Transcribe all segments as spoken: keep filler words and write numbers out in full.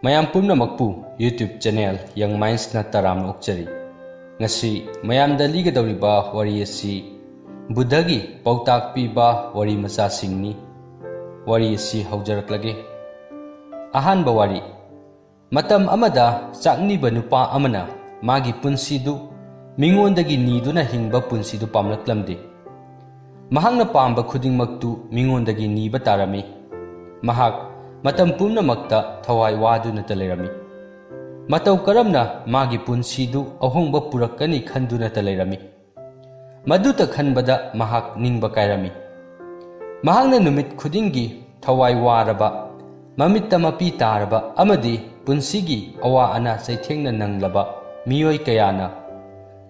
ꯃꯌꯥꯝ ꯄꯨꯝꯅꯃꯛꯄꯨ YouTube channel Young Mindsꯅ ꯇꯔꯥꯝꯅ ꯑꯣꯛꯆꯔꯤ꯫ ꯉꯁꯤ ꯃꯌꯥꯝꯗ ꯂꯤꯒꯗꯧꯔꯤꯕ ꯋꯥꯔꯤ ꯑꯁꯤ ꯕꯨꯙꯒꯤ ꯄꯥꯎꯇꯥꯛ ꯄꯤꯕ ꯋꯥꯔꯤ ꯃꯆꯥꯁꯤꯡꯅꯤ꯫ ꯋꯥꯔꯤ ꯑꯁꯤ ꯍꯧꯖꯔꯛꯂꯒꯦ꯫ ꯑꯍꯥꯟꯕ ꯋꯥꯔꯤ꯫ ꯃꯇꯝ ꯑꯃꯗ ꯆꯥꯛꯅꯤꯕ ꯅꯨꯄꯥ ꯑꯃꯅ ꯃꯥꯒꯤ ꯄꯨꯟꯁꯤꯗꯨ ꯃꯤꯉꯣꯟꯗꯒꯤ ꯅꯤꯗꯨꯅ ꯍꯤꯡꯕ ꯄꯨꯟꯁꯤꯗꯨ ꯄꯥꯝꯂꯛꯂꯝꯗꯦ꯫ ꯃꯍꯥꯛꯅ ꯄꯥꯝꯕ ꯈꯨꯗꯤꯡꯃꯛꯇꯨ ꯃꯤꯉꯣꯟꯗꯒꯤ ꯅꯤꯕ ꯇꯥꯔꯝꯃꯤ꯫ ꯃꯍꯥꯛ ꯃꯇꯝ ꯄꯨꯝꯅꯃꯛꯇ ꯊꯋꯥꯏ ꯋꯥꯗꯨꯅꯇ ꯂꯩꯔꯝꯃꯤ꯫ ꯃꯇꯧ ꯀꯔꯝꯅ ꯃꯥꯒꯤ ꯄꯨꯟꯁꯤꯗꯨ ꯑꯍꯣꯡꯕ ꯄꯨꯔꯛꯀꯅꯤ ꯈꯟꯗꯨꯅꯇ ꯂꯩꯔꯝꯃꯤ꯫ ꯃꯗꯨꯇ ꯈꯟꯕꯗ ꯃꯍꯥꯛ ꯅꯤꯡꯕ ꯀꯥꯏꯔꯝꯃꯤ꯫ ꯃꯍꯥꯛꯅ ꯅꯨꯃꯤꯠ ꯈꯨꯗꯤꯡꯒꯤ ꯊꯋꯥꯏ ꯋꯥꯔꯕ, ꯃꯃꯤꯠꯇ ꯃꯄꯤ ꯇꯥꯔꯕ ꯑꯃꯗꯤ ꯄꯨꯟꯁꯤꯒꯤ ꯑꯋꯥ ꯑꯅꯥ ꯆꯩꯊꯦꯡꯅ ꯅꯪꯂꯕ ꯃꯤꯑꯣꯏ ꯀꯌꯥꯅ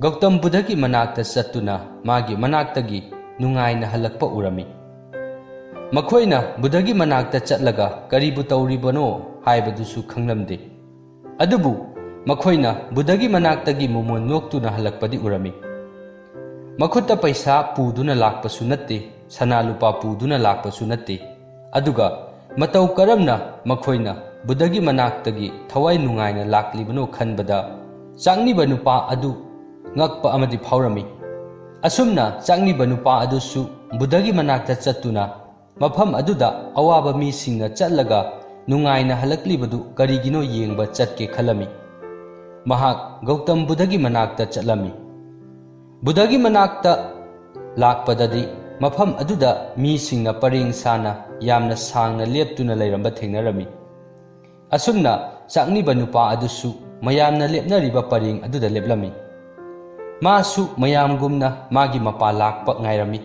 ꯒꯧꯇꯝ ꯕꯨꯙꯒꯤ ꯃꯅꯥꯛꯇ ꯆꯠꯇꯨꯅ ꯃꯥꯒꯤ ꯃꯅꯥꯛꯇꯒꯤ ꯅꯨꯡꯉꯥꯏꯅ ꯍꯜꯂꯛꯄ ꯎꯔꯝꯃꯤ꯫ ꯃꯈꯣꯏꯅ ꯕꯨꯙꯒꯤ ꯃꯅꯥꯛꯇ ꯆꯠꯂꯒ ꯀꯔꯤꯕꯨ ꯇꯧꯔꯤꯕꯅꯣ ꯍꯥꯏꯕꯗꯨꯁꯨ ꯈꯪꯂꯝꯗꯦ꯫ ꯑꯗꯨꯕꯨ ꯃꯈꯣꯏꯅ ꯕꯨꯙꯒꯤ ꯃꯅꯥꯛꯇꯒꯤ ꯃꯣꯃꯣꯟ ꯅꯣꯛꯇꯨꯅ ꯍꯜꯂꯛꯄꯗꯤ ꯎꯔꯝꯃꯤ꯫ ꯃꯈꯨꯠꯇ ꯄꯩꯁꯥ ꯄꯨꯗꯨꯅ ꯂꯥꯛꯄꯁꯨ ꯅꯠꯇꯦ, ꯁꯅꯥ ꯂꯨꯄꯥ ꯄꯨꯗꯨꯅ ꯂꯥꯛꯄꯁꯨ ꯅꯠꯇꯦ꯫ ꯑꯗꯨꯒ ꯃꯇꯧ ꯀꯔꯝꯅ ꯃꯈꯣꯏꯅ ꯕꯨꯙꯒꯤ ꯃꯅꯥꯛꯇꯒꯤ ꯊꯋꯥꯏ ꯅꯨꯡꯉꯥꯏꯅ ꯂꯥꯛꯂꯤꯕꯅꯣ ꯈꯟꯕꯗ ꯆꯥꯛꯅꯤꯕ ꯅꯨꯄꯥ ꯑꯗꯨ ꯉꯛꯄ ꯑꯃꯗꯤ ꯐꯥꯎꯔꯝꯃꯤ꯫ ꯑꯁꯨꯝꯅ ꯆꯥꯛꯅꯤꯕ ꯅꯨꯄꯥ ꯑꯗꯨꯁꯨ ꯕꯨꯙꯒꯤ ꯃꯅꯥꯛꯇ ꯆꯠꯇꯨꯅ ꯃꯐꯝ ꯑꯗꯨꯗ ꯑꯋꯥꯕ ꯃꯤꯁꯤꯡꯅ ꯆꯠꯂꯒ ꯅꯨꯡꯉꯥꯏꯅ ꯍꯜꯂꯛꯂꯤꯕꯗꯨ ꯀꯔꯤꯒꯤꯅꯣ ꯌꯦꯡꯕ ꯆꯠꯀꯦ ꯈꯜꯂꯝꯃꯤ꯫ ꯃꯍꯥꯛ ꯒꯧꯇꯝ ꯕꯨꯙꯒꯤ ꯃꯅꯥꯛꯇ ꯆꯠꯂꯝꯃꯤ꯫ ꯕꯨꯙꯒꯤ ꯃꯅꯥꯛꯇ ꯂꯥꯛꯄꯗꯗꯤ ꯃꯐꯝ ꯑꯗꯨꯗ ꯃꯤꯁꯤꯡꯅ ꯄꯔꯦꯡ ꯁꯥꯅ ꯌꯥꯝꯅ ꯁꯥꯡꯅ ꯂꯦꯞꯇꯨꯅ ꯂꯩꯔꯝꯕ ꯊꯦꯡꯅꯔꯝꯃꯤ꯫ ꯑꯁꯨꯝꯅ ꯆꯥꯛꯅꯤꯕ ꯅꯨꯄꯥ ꯑꯗꯨꯁꯨ ꯃꯌꯥꯝꯅ ꯂꯦꯞꯅꯔꯤꯕ ꯄꯔꯦꯡ ꯑꯗꯨꯗ ꯂꯦꯞꯂꯝꯃꯤ꯫ ꯃꯥꯁꯨ ꯃꯌꯥꯝꯒꯨꯝꯅ ꯃꯥꯒꯤ ꯃꯄꯥ ꯂꯥꯛꯄ ꯉꯥꯏꯔꯝꯃꯤ꯫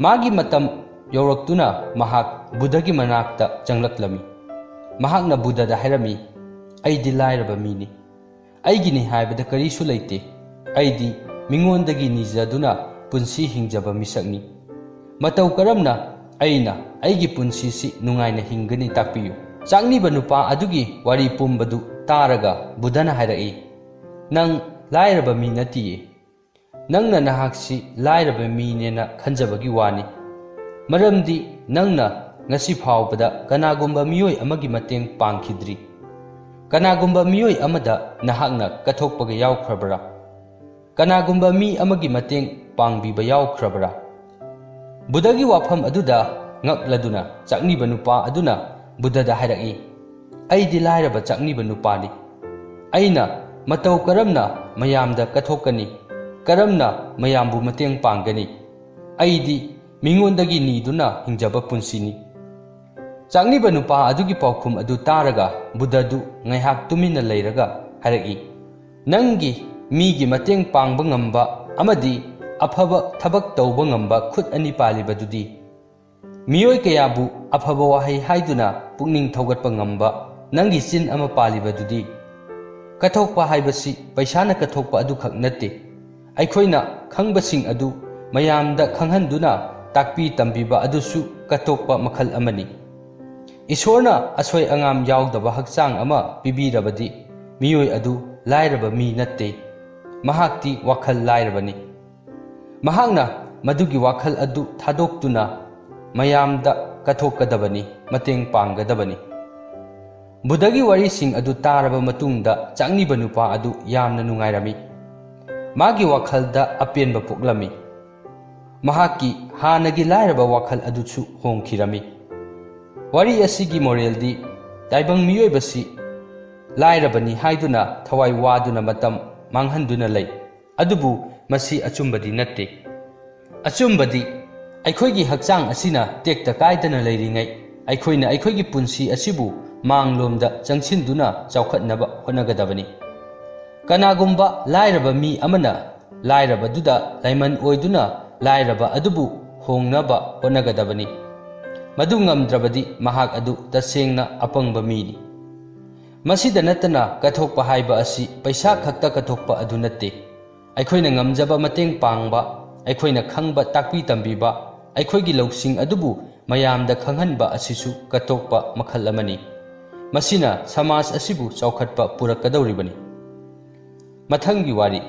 ꯃꯥꯒꯤ ꯃꯇꯝ ꯌꯧꯔꯛꯇꯨꯅ ꯃꯍꯥꯛ ꯕꯨꯙꯒꯤ ꯃꯅꯥꯛꯇ ꯆꯪꯂꯛꯂꯝꯃꯤ꯫ ꯃꯍꯥꯛꯅ ꯕꯨꯙꯗ ꯍꯥꯏꯔꯝꯃꯤ, "ꯑꯩꯗꯤ ꯂꯥꯏꯔꯕ ꯃꯤꯅꯤ꯫ ꯑꯩꯒꯤꯅꯤ ꯍꯥꯏꯕꯗ ꯀꯔꯤꯁꯨ ꯂꯩꯇꯦ꯫ ꯑꯩꯗꯤ ꯃꯤꯉꯣꯟꯗꯒꯤ ꯅꯤꯖꯗꯨꯅ ꯄꯨꯟꯁꯤ ꯍꯤꯡꯖꯕ ꯃꯤꯁꯛꯅꯤ꯫ ꯃꯇꯧ ꯀꯔꯝꯅ ꯑꯩꯅ ꯑꯩꯒꯤ ꯄꯨꯟꯁꯤꯁꯤ ꯅꯨꯡꯉꯥꯏꯅ ꯍꯤꯡꯒꯅꯤ, ꯇꯥꯛꯄꯤꯌꯨ?" ꯆꯥꯛꯅꯤꯕ ꯅꯨꯄꯥ ꯑꯗꯨꯒꯤ ꯋꯥꯔꯤ ꯄꯨꯝꯕꯗꯨ ꯇꯥꯔꯒ ꯕꯨꯙꯅ ꯍꯥꯏꯔꯛꯏ, "ꯅꯪ ꯂꯥꯏꯔꯕ ꯃꯤ ꯅꯠꯇꯤꯌꯦ꯫ ꯅꯪꯅ ꯅꯍꯥꯛꯁꯤ ꯂꯥꯏꯔꯕ ꯃꯤꯅꯦꯅ ꯈꯟꯖꯕꯒꯤ ꯋꯥꯅꯤ꯫ ꯃꯔꯝꯗꯤ ꯅꯪꯅ ꯉꯁꯤ ꯐꯥꯎꯕꯗ ꯀꯅꯥꯒꯨꯝꯕ ꯃꯤꯑꯣꯏ ꯑꯃꯒꯤ ꯃꯇꯦꯡ ꯄꯥꯡꯈꯤꯗ꯭ꯔꯤ꯫ ꯀꯅꯥꯒꯨꯝꯕ ꯃꯤꯑꯣꯏ ꯑꯃꯗ ꯅꯍꯥꯛꯅ ꯀꯠꯊꯣꯛꯄꯒ ꯌꯥꯎꯈ꯭ꯔꯕꯔꯥ? ꯀꯅꯥꯒꯨꯝꯕ ꯃꯤ ꯑꯃꯒꯤ ꯃꯇꯦꯡ ꯄꯥꯡꯕꯤꯕ ꯌꯥꯎꯈ꯭ꯔꯕꯔꯥ? ꯕꯨꯙꯒꯤ ꯋꯥꯐꯝ ꯑꯗꯨꯗ ꯉꯛꯂꯗꯨꯅ ꯆꯥꯛꯅꯤꯕ ꯅꯨꯄꯥ ꯑꯗꯨꯅ ꯕꯨꯙꯗ ꯍꯥꯏꯔꯛꯏ, "ꯑꯩꯗꯤ ꯂꯥꯏꯔꯕ ꯆꯥꯛꯅꯤꯕ ꯅꯨꯄꯥꯅꯤ꯫ ꯑꯩꯅ ꯃꯇꯧ ꯀꯔꯝꯅ ꯃꯌꯥꯝꯗ ꯀꯠꯊꯣꯛꯀꯅꯤ? ꯀꯔꯝꯅ ꯃꯌꯥꯝꯕꯨ ꯃꯇꯦꯡ ꯄꯥꯡꯒꯅꯤ? ꯑꯩꯗꯤ ꯃꯤꯉꯣꯟꯗꯒꯤ ꯅꯤꯗꯨꯅ ꯍꯤꯡꯖꯕ ꯄꯨꯟꯁꯤꯅꯤ꯫" ꯆꯥꯛꯅꯤꯕ ꯅꯨꯄꯥ ꯑꯗꯨꯒꯤ ꯄꯥꯎꯈꯨꯝ ꯑꯗꯨ ꯇꯥꯔꯒ ꯕꯨꯙꯗꯨ ꯉꯥꯏꯍꯥꯛ ꯇꯨꯃꯤꯟꯅ ꯂꯩꯔꯒ ꯍꯥꯏꯔꯛꯏ, "ꯅꯪꯒꯤ ꯃꯤꯒꯤ ꯃꯇꯦꯡ ꯄꯥꯡꯕ ꯉꯝꯕ ꯑꯃꯗꯤ ꯑꯐꯕ ꯊꯕꯛ ꯇꯧꯕ ꯉꯝꯕ ꯈꯨꯠ ꯑꯅꯤ ꯄꯥꯜꯂꯤꯕꯗꯨꯗꯤ? ꯃꯤꯑꯣꯏ ꯀꯌꯥꯕꯨ ꯑꯐꯕ ꯋꯥꯍꯩ ꯍꯥꯏꯗꯨꯅ ꯄꯨꯛꯅꯤꯡ ꯊꯧꯒꯠꯄ ꯉꯝꯕ ꯅꯪꯒꯤ ꯆꯤꯟ ꯑꯃ ꯄꯥꯜꯂꯤꯕꯗꯨꯗꯤ?" ꯀꯠꯊꯣꯛꯄ ꯍꯥꯏꯕꯁꯤ ꯄꯩꯁꯥꯅ ꯀꯠꯊꯣꯛꯄ ꯑꯗꯨꯈꯛ ꯅꯠꯇꯦ꯫ ꯑꯩꯈꯣꯏꯅ ꯈꯪꯕꯁꯤꯡ ꯑꯗꯨ ꯃꯌꯥꯝꯗ ꯈꯪꯍꯟꯗꯨꯅ ꯇꯥꯛꯄꯤ ꯇꯝꯕꯤꯕ ꯑꯗꯨꯁꯨ ꯀꯠꯊꯣꯛꯄ ꯃꯈꯜ ꯑꯃꯅꯤ꯫ ꯏꯁꯣꯔꯅ ꯑꯁꯣꯏ ꯑꯉꯥꯝ ꯌꯥꯎꯗꯕ ꯍꯛꯆꯥꯡ ꯑꯃ ꯄꯤꯕꯤꯔꯕꯗꯤ ꯃꯤꯑꯣꯏ ꯑꯗꯨ ꯂꯥꯏꯔꯕ ꯃꯤ ꯅꯠꯇꯦ꯫ ꯃꯍꯥꯛꯇꯤ ꯋꯥꯈꯜ ꯂꯥꯏꯔꯕꯅꯤ꯫ ꯃꯍꯥꯛꯅ ꯃꯗꯨꯒꯤ ꯋꯥꯈꯜ ꯑꯗꯨ ꯊꯥꯗꯣꯛꯇꯨꯅ ꯃꯌꯥꯝꯗ ꯀꯠꯊꯣꯛꯀꯗꯕꯅꯤ, ꯃꯇꯦꯡ ꯄꯥꯡꯒꯗꯕꯅꯤ꯫ ꯕꯨꯙꯒꯤ ꯋꯥꯔꯤꯁꯤꯡ ꯑꯗꯨ ꯇꯥꯔꯕ ꯃꯇꯨꯡꯗ ꯆꯥꯛꯅꯤꯕ ꯅꯨꯄꯥ ꯑꯗꯨ ꯌꯥꯝꯅ ꯅꯨꯡꯉꯥꯏꯔꯝꯃꯤ꯫ ꯃꯥꯒꯤ ꯋꯥꯈꯜꯗ ꯑꯄꯦꯟꯕ ꯄꯣꯛꯂꯝꯃꯤ꯫ ꯃꯍꯥꯛꯀꯤ ꯍꯥꯟꯅꯒꯤ ꯂꯥꯏꯔꯕ ꯋꯥꯈꯜ ꯑꯗꯨꯁꯨ ꯍꯣꯡꯈꯤꯔꯝꯃꯤ꯫ ꯋꯥꯔꯤ ꯑꯁꯤꯒꯤ ꯃꯣꯔꯦꯜꯗꯤ, ꯇꯥꯏꯕꯪ ꯃꯤꯑꯣꯏꯕꯁꯤ ꯂꯥꯏꯔꯕꯅꯤ ꯍꯥꯏꯗꯨꯅ ꯊꯋꯥꯏ ꯋꯥꯗꯨꯅ ꯃꯇꯝ ꯃꯥꯡꯍꯟꯗꯨꯅ ꯂꯩ꯫ ꯑꯗꯨꯕꯨ ꯃꯁꯤ ꯑꯆꯨꯝꯕꯗꯤ ꯅꯠꯇꯦ꯫ ꯑꯆꯨꯝꯕꯗꯤ, ꯑꯩꯈꯣꯏꯒꯤ ꯍꯛꯆꯥꯡ ꯑꯁꯤꯅ ꯇꯦꯛꯇ ꯀꯥꯏꯗꯅ ꯂꯩꯔꯤꯉꯩ, ꯑꯩꯈꯣꯏꯅ ꯑꯩꯈꯣꯏꯒꯤ ꯄꯨꯟꯁꯤ ꯑꯁꯤꯕꯨ ꯃꯥꯡꯂꯣꯝꯗ ꯆꯪꯁꯤꯟꯗꯨꯅ ꯆꯥꯎꯈꯠꯅꯕ ꯍꯣꯠꯅꯒꯗꯕꯅꯤ꯫ ꯀꯅꯥꯒꯨꯝꯕ ꯂꯥꯏꯔꯕ ꯃꯤ ꯑꯃꯅ ꯂꯥꯏꯔꯕꯗꯨꯗ ꯂꯥꯏꯃꯟ ꯑꯣꯏꯗꯨꯅ ꯂꯥꯏꯔꯕ ꯑꯗꯨꯕꯨ ꯍꯣꯡꯅꯕ ꯍꯣꯠꯅꯒꯗꯕꯅꯤ꯫ ꯃꯗꯨ ꯉꯝꯗ꯭ꯔꯕꯗꯤ ꯃꯍꯥꯛ ꯑꯗꯨ ꯇꯁꯦꯡꯅ ꯑꯄꯪꯕ ꯃꯤꯅꯤ꯫ ꯃꯁꯤꯗ ꯅꯠꯇꯅ, ꯀꯠꯊꯣꯛꯄ ꯍꯥꯏꯕ ꯑꯁꯤ ꯄꯩꯁꯥ ꯈꯛꯇ ꯀꯠꯊꯣꯛꯄ ꯑꯗꯨ ꯅꯠꯇꯦ꯫ ꯑꯩꯈꯣꯏꯅ ꯉꯝꯖꯕ ꯃꯇꯦꯡ ꯄꯥꯡꯕ, ꯑꯩꯈꯣꯏꯅ ꯈꯪꯕ ꯇꯥꯛꯄꯤ ꯇꯝꯕꯤꯕ, ꯑꯩꯈꯣꯏꯒꯤ ꯂꯧꯁꯤꯡ ꯑꯗꯨꯕꯨ ꯃꯌꯥꯝꯗ ꯈꯪꯍꯟꯕ ꯑꯁꯤꯁꯨ ꯀꯠꯊꯣꯛꯄ ꯃꯈꯜ ꯑꯃꯅꯤ꯫ ꯃꯁꯤꯅ ꯁꯃꯥꯖ ꯑꯁꯤꯕꯨ ꯆꯥꯎꯈꯠꯄ ꯄꯨꯔꯛꯀꯗꯧꯔꯤꯕꯅꯤ꯫ ꯃꯊꯪꯒꯤ ꯋꯥꯔꯤ꯫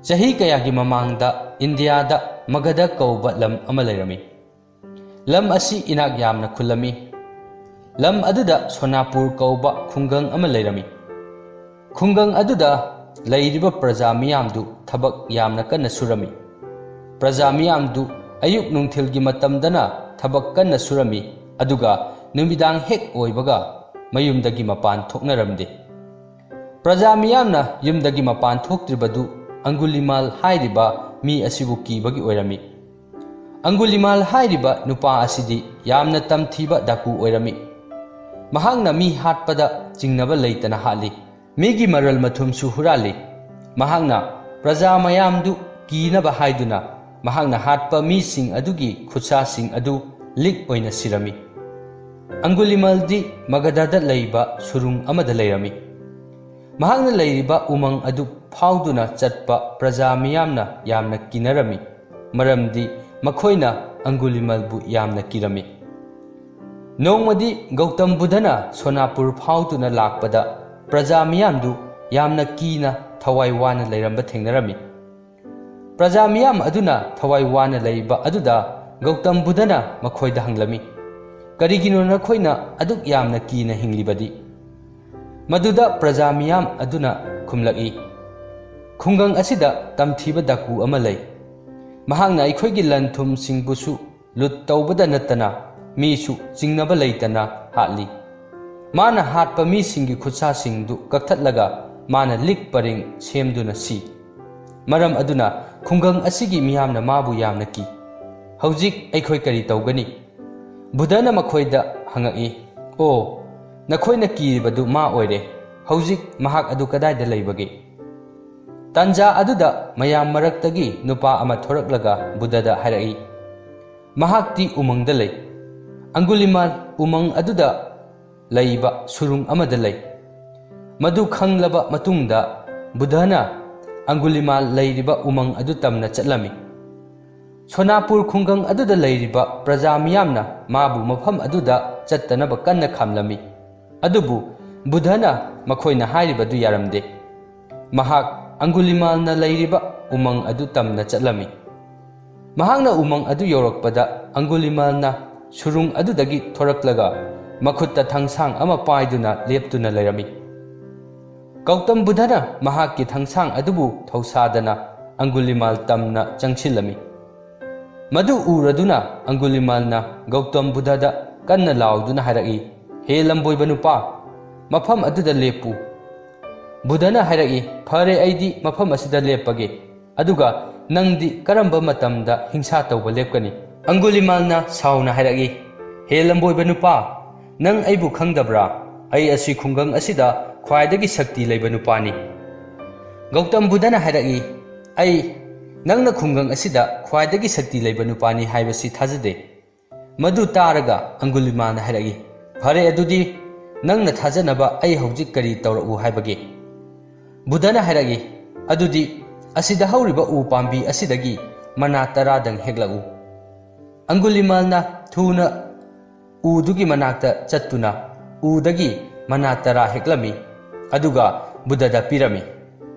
ꯆꯍꯤ ꯀꯌꯥꯒꯤ ꯃꯃꯥꯡꯗ ꯏꯟꯗꯤꯌꯥꯗ ꯃꯒꯙ ꯀꯧꯕ ꯂꯝ ꯑꯃ ꯂꯩꯔꯝꯃꯤ꯫ ꯂꯝ ꯑꯁꯤ ꯏꯅꯥꯛ ꯌꯥꯝꯅ ꯈꯨꯜꯂꯝꯃꯤ꯫ ꯂꯝ ꯑꯗꯨꯗ ꯁꯣꯅꯥꯄꯨꯔ ꯀꯧꯕ ꯈꯨꯡꯒꯪ ꯑꯃ ꯂꯩꯔꯝꯃꯤ꯫ ꯈꯨꯡꯒꯪ ꯑꯗꯨꯗ ꯂꯩꯔꯤꯕ ꯄ꯭ꯔꯖꯥ ꯃꯤꯌꯥꯝꯗꯨ ꯊꯕꯛ ꯌꯥꯝꯅ ꯀꯟꯅ ꯁꯨꯔꯝꯃꯤ꯫ ꯄ꯭ꯔꯖꯥ ꯃꯤꯌꯥꯝꯗꯨ ꯑꯌꯨꯛ ꯅꯨꯡꯊꯤꯜꯒꯤ ꯃꯇꯝꯗꯅ ꯊꯕꯛ ꯀꯟꯅ ꯁꯨꯔꯝꯃꯤ, ꯑꯗꯨꯒ ꯅꯨꯃꯤꯗꯥꯡ ꯍꯦꯛ ꯑꯣꯏꯕꯒ ꯃꯌꯨꯝꯗꯒꯤ ꯃꯄꯥꯟ ꯊꯣꯛꯅꯔꯝꯗꯦ꯫ ꯄ꯭ꯔꯖꯥ ꯃꯤꯌꯥꯝꯅ ꯌꯨꯝꯗꯒꯤ ꯃꯄꯥꯟ ꯊꯣꯛꯇ꯭ꯔꯤꯕꯗꯨ ꯑꯪꯒꯨꯂꯤꯃꯥꯜ ꯍꯥꯏꯔꯤꯕ ꯃꯤ ꯑꯁꯤꯕꯨ ꯀꯤꯕꯒꯤ ꯑꯣꯏꯔꯝꯃꯤ꯫ ꯑꯪꯒꯨꯂꯤꯃꯥꯜ ꯍꯥꯏꯔꯤꯕ ꯅꯨꯄꯥ ꯑꯁꯤꯗꯤ ꯌꯥꯝꯅ ꯇꯝꯊꯤꯕ ꯗꯥꯀꯨ ꯑꯣꯏꯔꯝꯃꯤ꯫ ꯃꯍꯥꯛꯅ ꯃꯤ ꯍꯥꯠꯄꯗ ꯆꯤꯡꯅꯕ ꯂꯩꯇꯅ ꯍꯥꯠꯂꯤ꯫ ꯃꯤꯒꯤ ꯃꯔꯜ ꯃꯊꯨꯝꯁꯨ ꯍꯨꯔꯥꯜꯂꯤ꯫ ꯃꯍꯥꯛꯅ ꯄ꯭ꯔꯖꯥ ꯃꯌꯥꯝꯗꯨ ꯀꯤꯅꯕ ꯍꯥꯏꯗꯨꯅ ꯃꯍꯥꯛꯅ ꯍꯥꯠꯄ ꯃꯤꯁꯤꯡ ꯑꯗꯨꯒꯤ ꯈꯨꯠꯁꯥꯁꯤꯡ ꯑꯗꯨ ꯂꯤꯛ ꯑꯣꯏꯅ ꯁꯤꯔꯝꯃꯤ꯫ ꯑꯪꯒꯨꯂꯤꯃꯜꯗꯤ ꯃꯒꯙꯗ ꯂꯩꯕ ꯁꯨꯔꯨꯡ ꯑꯃꯗ ꯂꯩꯔꯝꯃꯤ꯫ ꯃꯍꯥꯛꯅ ꯂꯩꯔꯤꯕ ꯎꯃꯪ ꯑꯗꯨ ꯐꯥꯎꯗꯨꯅ ꯆꯠꯄ ꯄ꯭ꯔꯖꯥ ꯃꯤꯌꯥꯝꯅ ꯌꯥꯝꯅ ꯀꯤꯅꯔꯝꯃꯤ, ꯃꯔꯝꯗꯤ ꯃꯈꯣꯏꯅ ꯑꯪꯒꯨꯂꯤꯃꯜꯕꯨ ꯌꯥꯝꯅ ꯀꯤꯔꯝꯃꯤ꯫ ꯅꯣꯡꯃꯗꯤ ꯒꯧꯇꯝ ꯕꯨꯙꯅ ꯁꯣꯅꯥꯄꯨꯔ ꯐꯥꯎꯗꯨꯅ ꯂꯥꯛꯄꯗ ꯄ꯭ꯔꯖꯥ ꯃꯤꯌꯥꯝꯗꯨ ꯌꯥꯝꯅ ꯀꯤꯅ ꯊꯋꯥꯏ ꯋꯥꯅ ꯂꯩꯔꯝꯕ ꯊꯦꯡꯅꯔꯝꯃꯤ꯫ ꯄ꯭ꯔꯖꯥ ꯃꯤꯌꯥꯝ ꯑꯗꯨꯅ ꯊꯋꯥꯏ ꯋꯥꯅ ꯂꯩꯕ ꯑꯗꯨꯗ ꯒꯧꯇꯝ ꯕꯨꯙꯅ ꯃꯈꯣꯏꯗ ꯍꯪꯂꯝꯃꯤ, "ꯀꯔꯤꯒꯤꯅꯣ ꯅꯈꯣꯏꯅ ꯑꯗꯨꯛ ꯌꯥꯝꯅ ꯀꯤꯅ ꯍꯤꯡꯂꯤꯕꯗꯤ?" ꯃꯗꯨꯗ ꯄ꯭ꯔꯖꯥ ꯃꯤꯌꯥꯝ ꯑꯗꯨꯅ ꯈꯨꯝꯂꯛꯏ, "ꯈꯨꯡꯒꯪ ꯑꯁꯤꯗ ꯇꯝꯊꯤꯕ ꯗꯥꯀꯨ ꯑꯃ ꯂꯩ꯫ ꯃꯍꯥꯛꯅ ꯑꯩꯈꯣꯏꯒꯤ ꯂꯟ ꯊꯨꯝꯁꯤꯡꯕꯨꯁꯨ ꯂꯨꯠ ꯇꯧꯕꯗ ꯅꯠꯇꯅ ꯃꯤꯁꯨ ꯆꯤꯡꯅꯕ ꯂꯩꯇꯅ ꯍꯥꯠꯂꯤ꯫ ꯃꯥꯅ ꯍꯥꯠꯄ ꯃꯤꯁꯤꯡꯒꯤ ꯈꯨꯠꯁꯥꯁꯤꯡꯗꯨ ꯀꯛꯊꯠꯂꯒ ꯃꯥꯅ ꯂꯤꯛ ꯄꯔꯦꯡ ꯁꯦꯝꯗꯨꯅ ꯁꯤ꯫ ꯃꯔꯝ ꯑꯗꯨꯅ ꯈꯨꯡꯒꯪ ꯑꯁꯤꯒꯤ ꯃꯤꯌꯥꯝꯅ ꯃꯥꯕꯨ ꯌꯥꯝꯅ ꯀꯤ꯫ ꯍꯧꯖꯤꯛ ꯑꯩꯈꯣꯏ ꯀꯔꯤ ꯇꯧꯒꯅꯤ?" ꯕꯨꯙꯅ ꯃꯈꯣꯏꯗ ꯍꯪꯉꯛꯏ, "ꯑꯣ, ꯅꯈꯣꯏꯅ ꯀꯤꯔꯤꯕꯗꯨ ꯃꯥ ꯑꯣꯏꯔꯦ꯫ ꯍꯧꯖꯤꯛ ꯃꯍꯥꯛ ꯑꯗꯨ ꯀꯗꯥꯏꯗ ꯂꯩꯕꯒꯦ?" ꯇꯥꯟꯖꯥ ꯑꯗꯨꯗ ꯃꯌꯥꯝ ꯃꯔꯛꯇꯒꯤ ꯅꯨꯄꯥ ꯑꯃ ꯊꯣꯔꯛꯂꯒ ꯕꯨꯙꯗ ꯍꯥꯏꯔꯛꯏ, "ꯃꯍꯥꯛꯇꯤ ꯎꯃꯪꯗ ꯂꯩ꯫ ꯑꯪꯒꯨꯂꯤꯃꯥꯜ ꯎꯃꯪ ꯑꯗꯨꯗ ꯂꯩꯕ ꯁꯨꯔꯨꯡ ꯑꯃꯗ ꯂꯩ꯫" ꯃꯗꯨ ꯈꯪꯂꯕ ꯃꯇꯨꯡꯗ ꯕꯨꯙꯅ ꯑꯪꯒꯨꯂꯤꯃꯥꯜ ꯂꯩꯔꯤꯕ ꯎꯃꯪ ꯑꯗꯨ ꯇꯝꯅ ꯆꯠꯂꯝꯃꯤ꯫ ꯁꯣꯅꯥꯄꯨꯔ ꯈꯨꯡꯒꯪ ꯑꯗꯨꯗ ꯂꯩꯔꯤꯕ ꯄ꯭ꯔꯖꯥ ꯃꯤꯌꯥꯝꯅ ꯃꯥꯕꯨ ꯃꯐꯝ ꯑꯗꯨꯗ ꯆꯠꯇꯅꯕ ꯀꯟꯅ ꯈꯥꯝꯂꯝꯃꯤ꯫ ꯑꯗꯨꯕꯨ ꯕꯨꯙꯅ ꯃꯈꯣꯏꯅ ꯍꯥꯏꯔꯤꯕꯗꯨ ꯌꯥꯔꯝꯗꯦ꯫ ꯃꯍꯥꯛ ꯑꯪꯒꯨꯂꯤꯃꯥꯜꯅ ꯂꯩꯔꯤꯕ ꯎꯃꯪ ꯑꯗꯨ ꯇꯝꯅ ꯆꯠꯂꯝꯃꯤ꯫ ꯃꯍꯥꯛꯅ ꯎꯃꯪ ꯑꯗꯨ ꯌꯧꯔꯛꯄꯗ ꯑꯪꯒꯨꯂꯤꯃꯥꯜꯅ ꯁꯨꯔꯨꯡ ꯑꯗꯨꯗꯒꯤ ꯊꯣꯔꯛꯂꯒ ꯃꯈꯨꯠꯇ ꯊꯥꯡꯁꯥꯡ ꯑꯃ ꯄꯥꯏꯗꯨꯅ ꯂꯦꯞꯇꯨꯅ ꯂꯩꯔꯝꯃꯤ꯫ ꯒꯧꯇꯝ ꯕꯨꯙꯅ ꯃꯍꯥꯛꯀꯤ ꯊꯥꯡꯁꯥꯡ ꯑꯗꯨꯕꯨ ꯊꯧꯁꯥꯗꯅ ꯑꯪꯒꯨꯂꯤꯃꯥꯜ ꯇꯝꯅ ꯆꯪꯁꯤꯜꯂꯝꯃꯤ꯫ ꯃꯗꯨ ꯎꯔꯗꯨꯅ ꯑꯪꯒꯨꯂꯤꯃꯥꯜꯅ ꯒꯧꯇꯝ ꯕꯨꯙꯗ ꯀꯟꯅ ꯂꯥꯎꯗꯨꯅ ꯍꯥꯏꯔꯛꯏ, "ꯍꯦ ꯂꯝꯕꯣꯏꯕ ꯅꯨꯄꯥ, ꯃꯐꯝ ꯑꯗꯨꯗ ꯂꯦꯞꯄꯨ꯫" ꯕꯨꯙꯅ ꯍꯥꯏꯔꯛꯏ, "ꯐꯔꯦ, ꯑꯩꯗꯤ ꯃꯐꯝ ꯑꯁꯤꯗ ꯂꯦꯞꯄꯒꯦ꯫ ꯑꯗꯨꯒ ꯅꯪꯗꯤ ꯀꯔꯝꯕ ꯃꯇꯝꯗ ꯍꯤꯡꯁꯥ ꯇꯧꯕ ꯂꯦꯞꯀꯅꯤ?" ꯑꯪꯒꯨꯂꯤꯃꯥꯜꯅ ꯁꯥꯎꯅ ꯍꯥꯏꯔꯛꯏ, "ꯍꯦ ꯂꯝꯕꯣꯏꯕ ꯅꯨꯄꯥ, ꯅꯪ ꯑꯩꯕꯨ ꯈꯪꯗꯕ꯭ꯔꯥ? ꯑꯩ ꯑꯁꯤ ꯈꯨꯡꯒꯪ ꯑꯁꯤꯗ ꯈ꯭ꯋꯥꯏꯗꯒꯤ ꯁꯛꯇꯤ ꯂꯩꯕ ꯅꯨꯄꯥꯅꯤ꯫" ꯒꯧꯇꯝ ꯕꯨꯙꯅ ꯍꯥꯏꯔꯛꯏ, "ꯑꯩ ꯅꯪꯅ ꯈꯨꯡꯒꯪ ꯑꯁꯤꯗ ꯈ꯭ꯋꯥꯏꯗꯒꯤ ꯁꯛꯇꯤ ꯂꯩꯕ ꯅꯨꯄꯥꯅꯤ ꯍꯥꯏꯕꯁꯤ ꯊꯥꯖꯗꯦ꯫" ꯃꯗꯨ ꯇꯥꯔꯒ ꯑꯪꯒꯨꯂꯤꯃꯥꯜꯅ ꯍꯥꯏꯔꯛꯏ, "ꯐꯔꯦ, ꯑꯗꯨꯗꯤ ꯅꯪꯅ ꯊꯥꯖꯅꯕ ꯑꯩ ꯍꯧꯖꯤꯛ ꯀꯔꯤ ꯇꯧꯔꯛꯎ ꯍꯥꯏꯕꯒꯦ?" ꯕꯨꯙꯅ ꯍꯥꯏꯔꯛꯏ, "ꯑꯗꯨꯗꯤ ꯑꯁꯤꯗ ꯍꯧꯔꯤꯕ ꯎ ꯄꯥꯝꯕꯤ ꯑꯁꯤꯗꯒꯤ ꯃꯅꯥ ꯇꯔꯥꯗꯪ ꯍꯦꯛꯂꯛꯎ꯫" ꯑꯪꯒꯨꯂꯤꯃꯥꯜꯅ ꯊꯨꯅ ꯎꯗꯨꯒꯤ ꯃꯅꯥꯛꯇ ꯆꯠꯇꯨꯅ ꯎꯗꯒꯤ ꯃꯅꯥ ꯇꯔꯥ ꯍꯦꯛꯂꯝꯃꯤ, ꯑꯗꯨꯒ ꯕꯨꯙꯗ ꯄꯤꯔꯝꯃꯤ꯫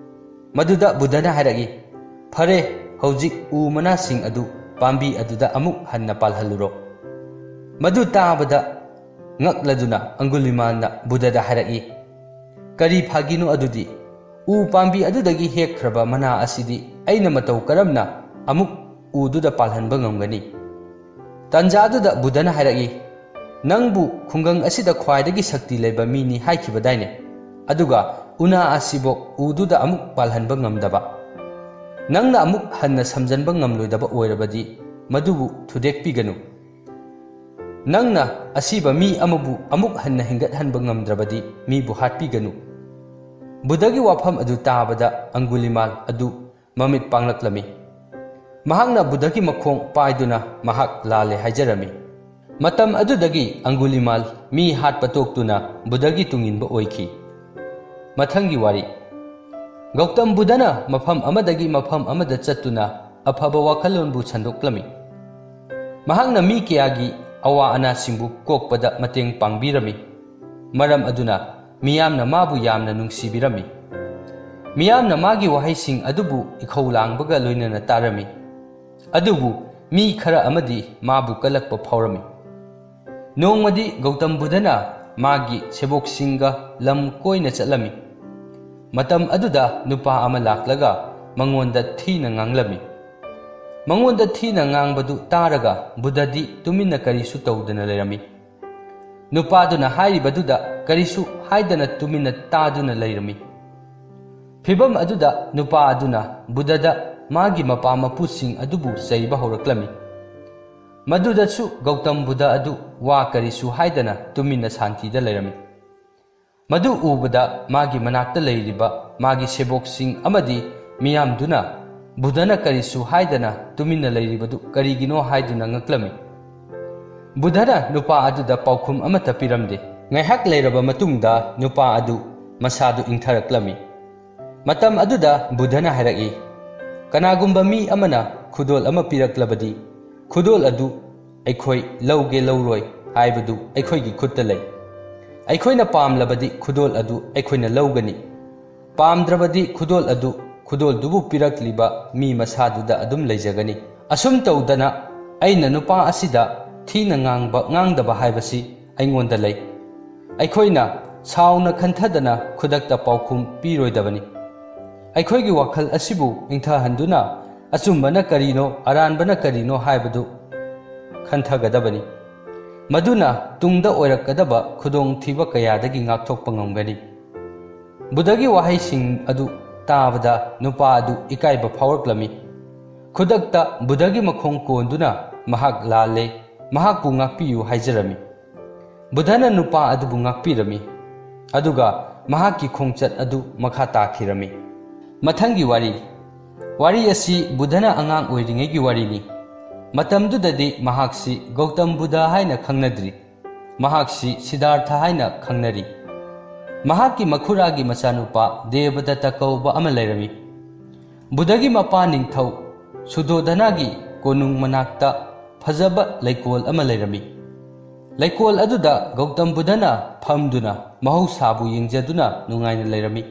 ꯃꯗꯨꯗ ꯕꯨꯙꯅ ꯍꯥꯏꯔꯛꯏ, "ꯐꯔꯦ, ꯍꯧꯖꯤꯛ ꯎ ꯃꯅꯥꯁꯤꯡ ꯑꯗꯨ ꯄꯥꯝꯕꯤ ꯑꯗꯨꯗ ꯑꯃꯨꯛ ꯍꯟꯅ ꯄꯥꯜꯍꯜꯂꯨꯔꯣ꯫" ꯃꯗꯨ ꯇꯥꯕꯗ ꯉꯛꯂꯗꯨꯅ ꯑꯪꯒꯨꯂꯤꯃꯥꯜꯅ ꯕꯨꯙꯗ ꯍꯥꯏꯔꯛꯏ, "ꯀꯔꯤ ꯐꯥꯒꯤꯅꯣ ꯑꯗꯨꯗꯤ? ꯎ ꯄꯥꯝꯕꯤ ꯑꯗꯨꯗꯒꯤ ꯍꯦꯛꯈ꯭ꯔꯕ ꯃꯅꯥ ꯑꯁꯤꯗꯤ ꯑꯩꯅ ꯃꯇꯧ ꯀꯔꯝꯅ ꯑꯃꯨꯛ ꯎꯗꯨꯗ ꯄꯥꯜꯍꯟꯕ ꯉꯝꯒꯅꯤ?" ꯇꯥꯟꯖꯥꯗꯨꯗ ꯕꯨꯙꯅ ꯍꯥꯏꯔꯛꯏ, "ꯅꯪꯕꯨ ꯈꯨꯡꯒꯪ ꯑꯁꯤꯗ ꯈ꯭ꯋꯥꯏꯗꯒꯤ ꯁꯛꯇꯤ ꯂꯩꯕ ꯃꯤꯅꯤ ꯍꯥꯏꯈꯤꯕꯗꯥꯏꯅꯦ? ꯑꯗꯨꯒ ꯎꯅꯥ ꯑꯁꯤꯕꯨ ꯎꯗꯨꯗ ꯑꯃꯨꯛ ꯄꯥꯜꯍꯟꯕ ꯉꯝꯗꯕ? ꯅꯪꯅ ꯑꯃꯨꯛ ꯍꯟꯅ ꯁꯝꯖꯟꯕ ꯉꯝꯂꯣꯏꯗꯕ ꯑꯣꯏꯔꯕꯗꯤ ꯃꯗꯨꯕꯨ ꯊꯨꯗꯦꯛꯄꯤꯒꯅꯨ꯫ ꯅꯪꯅ ꯑꯁꯤꯕ ꯃꯤ ꯑꯃꯕꯨ ꯑꯃꯨꯛ ꯍꯟꯅ ꯍꯤꯡꯒꯠꯍꯟꯕ ꯉꯝꯗ꯭ꯔꯕꯗꯤ ꯃꯤꯕꯨ ꯍꯥꯠꯄꯤꯒꯅꯨ꯫" ꯕꯨꯙꯒꯤ ꯋꯥꯐꯝ ꯑꯗꯨ ꯇꯥꯕꯗ ꯑꯪꯒꯨꯂꯤꯃꯥꯜ ꯑꯗꯨ ꯃꯃꯤꯠ ꯄꯥꯡꯂꯛꯂꯝꯃꯤ꯫ ꯃꯍꯥꯛꯅ ꯕꯨꯙꯒꯤ ꯃꯈꯣꯡ ꯄꯥꯏꯗꯨꯅ ꯃꯍꯥꯛ ꯂꯥꯜꯂꯦ ꯍꯥꯏꯖꯔꯝꯃꯤ꯫ ꯃꯇꯝ ꯑꯗꯨꯗꯒꯤ ꯑꯪꯒꯨꯂꯤꯃꯥꯜ ꯃꯤ ꯍꯥꯠꯄ ꯇꯣꯛꯇꯨꯅ ꯕꯨꯙꯒꯤ ꯇꯨꯡꯏꯟꯕ ꯑꯣꯏꯈꯤ꯫ ꯃꯊꯪꯒꯤ ꯋꯥꯔꯤ꯫ ꯒꯧꯇꯝ ꯕꯨꯙꯅ ꯃꯐꯝ ꯑꯃꯗꯒꯤ ꯃꯐꯝ ꯑꯃꯗ ꯆꯠꯇꯨꯅ ꯑꯐꯕ ꯋꯥꯈꯜꯂꯣꯟꯕꯨ ꯁꯟꯗꯣꯛꯂꯝꯃꯤ꯫ ꯃꯍꯥꯛꯅ ꯃꯤ ꯀꯌꯥꯒꯤ ꯑꯋꯥ ꯑꯅꯥꯁꯤꯡꯕꯨ ꯀꯣꯛꯄꯗ ꯃꯇꯦꯡ ꯄꯥꯡꯕꯤꯔꯝꯃꯤ꯫ ꯃꯔꯝ ꯑꯗꯨꯅ ꯃꯤꯌꯥꯝꯅ ꯃꯥꯕꯨ ꯌꯥꯝꯅ ꯅꯨꯡꯁꯤꯕꯤꯔꯝꯃꯤ꯫ ꯃꯤꯌꯥꯝꯅ ꯃꯥꯒꯤ ꯋꯥꯍꯩꯁꯤꯡ ꯑꯗꯨꯕꯨ ꯏꯈꯧ ꯂꯥꯡꯕꯒ ꯂꯣꯏꯅꯅ ꯇꯥꯔꯝꯃꯤ꯫ ꯑꯗꯨꯕꯨ ꯃꯤ ꯈꯔ ꯑꯃꯗꯤ ꯃꯥꯕꯨ ꯀꯜꯂꯛꯄ ꯐꯥꯎꯔꯝꯃꯤ꯫ ꯅꯣꯡꯃꯗꯤ ꯒꯧꯇꯝ ꯕꯨꯙꯅ ꯃꯥꯒꯤ ꯁꯦꯕꯣꯛꯁꯤꯡꯒ ꯂꯝ ꯀꯣꯏꯅ ꯆꯠꯂꯝꯃꯤ꯫ ꯃꯇꯝ ꯑꯗꯨꯗ ꯅꯨꯄꯥ ꯑꯃ ꯂꯥꯛꯂꯒ ꯃꯉꯣꯟꯗ ꯊꯤꯅ ꯉꯥꯡꯂꯝꯃꯤ꯫ ꯃꯉꯣꯟꯗ ꯊꯤꯅ ꯉꯥꯡꯕꯗꯨ ꯇꯥꯔꯒ ꯕꯨꯙꯗꯤ ꯇꯨꯃꯤꯟꯅ ꯀꯔꯤꯁꯨ ꯇꯧꯗꯅ ꯂꯩꯔꯝꯃꯤ꯫ ꯅꯨꯄꯥꯗꯨꯅ ꯍꯥꯏꯔꯤꯕꯗꯨꯗ ꯀꯔꯤꯁꯨ ꯍꯥꯏꯗꯅ ꯇꯨꯃꯤꯟꯅ ꯇꯥꯗꯨꯅ ꯂꯩꯔꯝꯃꯤ꯫ ꯐꯤꯚꯝ ꯑꯗꯨꯗ ꯅꯨꯄꯥ ꯑꯗꯨꯅ ꯕꯨꯙꯗ ꯃꯥꯒꯤ ꯃꯄꯥ ꯃꯄꯨꯁꯤꯡ ꯑꯗꯨꯕꯨ ꯆꯩꯕ ꯍꯧꯔꯛꯂꯝꯃꯤ꯫ ꯃꯗꯨꯗꯁꯨ ꯒꯧꯇꯝ ꯕꯨꯙ ꯑꯗꯨ ꯋꯥ ꯀꯔꯤꯁꯨ ꯍꯥꯏꯗꯅ ꯇꯨꯃꯤꯟꯅ ꯁꯥꯟꯇꯤꯗ ꯂꯩꯔꯝꯃꯤ꯫ ꯃꯗꯨ ꯎꯕꯗ ꯃꯥꯒꯤ ꯃꯅꯥꯛꯇ ꯂꯩꯔꯤꯕ ꯃꯥꯒꯤ ꯁꯦꯕꯣꯛꯁꯤꯡ ꯑꯃꯗꯤ ꯃꯤꯌꯥꯝꯗꯨꯅ ꯕꯨꯙꯅ ꯀꯔꯤꯁꯨ ꯍꯥꯏꯗꯅ ꯇꯨꯃꯤꯟꯅ ꯂꯩꯔꯤꯕꯗꯨ ꯀꯔꯤꯒꯤꯅꯣ ꯍꯥꯏꯗꯨꯅ ꯉꯛꯂꯝꯃꯤ꯫ ꯕꯨꯙꯅ ꯅꯨꯄꯥ ꯑꯗꯨꯗ ꯄꯥꯎꯈꯨꯝ ꯑꯃꯠꯇ ꯄꯤꯔꯝꯗꯦ꯫ ꯉꯥꯏꯍꯥꯛ ꯂꯩꯔꯕ ꯃꯇꯨꯡꯗ ꯅꯨꯄꯥ ꯑꯗꯨ ꯃꯁꯥꯗꯨ ꯏꯪꯊꯔꯛꯂꯝꯃꯤ꯫ ꯃꯇꯝ ꯑꯗꯨꯗ ꯕꯨꯙꯅ ꯍꯥꯏꯔꯛꯏ, "ꯀꯅꯥꯒꯨꯝꯕ ꯃꯤ ꯑꯃꯅ ꯈꯨꯗꯣꯜ ꯑꯃ ꯄꯤꯔꯛꯂꯕꯗꯤ, ꯈꯨꯗꯣꯜ ꯑꯗꯨ ꯑꯩꯈꯣꯏ ꯂꯧꯒꯦ ꯂꯧꯔꯣꯏ ꯍꯥꯏꯕꯗꯨ ꯑꯩꯈꯣꯏꯒꯤ ꯈꯨꯠꯇ ꯂꯩ꯫ ꯑꯩꯈꯣꯏꯅ ꯄꯥꯝꯂꯕꯗꯤ ꯈꯨꯗꯣꯜ ꯑꯗꯨ ꯑꯩꯈꯣꯏꯅ ꯂꯧꯒꯅꯤ꯫ ꯄꯥꯝꯗ꯭ꯔꯕꯗꯤ ꯈꯨꯗꯣꯜ ꯑꯗꯨ ꯈꯨꯗꯣꯜꯗꯨꯕꯨ ꯄꯤꯔꯛꯂꯤꯕ ꯃꯤ ꯃꯁꯥꯗꯨꯗ ꯑꯗꯨꯝ ꯂꯩꯖꯒꯅꯤ꯫ ꯑꯁꯨꯝ ꯇꯧꯗꯅ ꯑꯩꯅ ꯅꯨꯄꯥ ꯑꯁꯤꯗ ꯊꯤꯅ ꯉꯥꯡꯕ ꯉꯥꯡꯗꯕ ꯍꯥꯏꯕꯁꯤ ꯑꯩꯉꯣꯟꯗ ꯂꯩ꯫ ꯑꯩꯈꯣꯏꯅ ꯁꯥꯎꯅ ꯈꯟꯊꯗꯅ ꯈꯨꯗꯛꯇ ꯄꯥꯎꯈꯨꯝ ꯄꯤꯔꯣꯏꯗꯕꯅꯤ꯫ ꯑꯩꯈꯣꯏꯒꯤ ꯋꯥꯈꯜ ꯑꯁꯤꯕꯨ ꯏꯪꯊꯍꯟꯗꯨꯅ ꯑꯆꯨꯝꯕꯅ ꯀꯔꯤꯅꯣ, ꯑꯔꯥꯟꯕꯅ ꯀꯔꯤꯅꯣ ꯍꯥꯏꯕꯗꯨ ꯈꯟꯊꯒꯗꯕꯅꯤ꯫ ꯃꯗꯨꯅ ꯇꯨꯡꯗ ꯑꯣꯏꯔꯛꯀꯗꯕ ꯈꯨꯗꯣꯡꯊꯤꯕ ꯀꯌꯥꯗꯒꯤ ꯉꯥꯛꯊꯣꯛꯄ ꯉꯝꯒꯅꯤ꯫" ꯕꯨꯙꯒꯤ ꯋꯥꯍꯩꯁꯤꯡ ꯑꯗꯨ ꯇꯥꯕꯗ ꯅꯨꯄꯥ ꯑꯗꯨ ꯏꯀꯥꯏꯕ ꯐꯥꯎꯔꯛꯂꯝꯃꯤ꯫ ꯈꯨꯗꯛꯇ ꯕꯨꯙꯒꯤ ꯃꯈꯣꯡ ꯀꯣꯟꯗꯨꯅ ꯃꯍꯥꯛ ꯂꯥꯜꯂꯦ, ꯃꯍꯥꯛꯄꯨ ꯉꯥꯛꯄꯤꯌꯨ ꯍꯥꯏꯖꯔꯝꯃꯤ꯫ ꯕꯨꯙꯅ ꯅꯨꯄꯥ ꯑꯗꯨꯕꯨ ꯉꯥꯛꯄꯤꯔꯝꯃꯤ, ꯑꯗꯨꯒ ꯃꯍꯥꯛꯀꯤ ꯈꯣꯡꯆꯠ ꯑꯗꯨ ꯃꯈꯥ ꯇꯥꯈꯤꯔꯝꯃꯤ꯫ ꯃꯊꯪꯒꯤ ꯋꯥꯔꯤ꯫ ꯋꯥꯔꯤ ꯑꯁꯤ ꯕꯨꯙꯅ ꯑꯉꯥꯡ ꯑꯣꯏꯔꯤꯉꯩꯒꯤ ꯋꯥꯔꯤꯅꯤ꯫ ꯃꯇꯝꯗꯨꯗꯗꯤ ꯃꯍꯥꯛꯁꯤ ꯒꯧꯇꯝ ꯕꯨꯙ ꯍꯥꯏꯅ ꯈꯪꯅꯗ꯭ꯔꯤ꯫ ꯃꯍꯥꯛꯁꯤ ꯁꯤꯗꯥꯔꯊ ꯍꯥꯏꯅ ꯈꯪꯅꯔꯤ꯫ ꯃꯍꯥꯛꯀꯤ ꯃꯈꯨꯔꯥꯒꯤ ꯃꯆꯥꯅꯨꯄꯥ ꯗꯦꯕꯗꯠꯇ ꯀꯧꯕ ꯑꯃ ꯂꯩꯔꯝꯃꯤ꯫ ꯕꯨꯙꯒꯤ ꯃꯄꯥ ꯅꯤꯡꯊꯧ ꯁꯨꯗꯣꯙꯅꯥꯒꯤ ꯀꯣꯅꯨꯡ ꯃꯅꯥꯛꯇ ꯐꯖꯕ ꯂꯩꯀꯣꯜ ꯑꯃ ꯂꯩꯔꯝꯃꯤ꯫ ꯂꯩꯀꯣꯜ ꯑꯗꯨꯗ ꯒꯧꯇꯝ ꯕꯨꯙꯅ ꯐꯝꯗꯨꯅ ꯃꯍꯧꯁꯥꯕꯨ ꯌꯦꯡꯖꯗꯨꯅ ꯅꯨꯡꯉꯥꯏꯅ ꯂꯩꯔꯝꯃꯤ꯫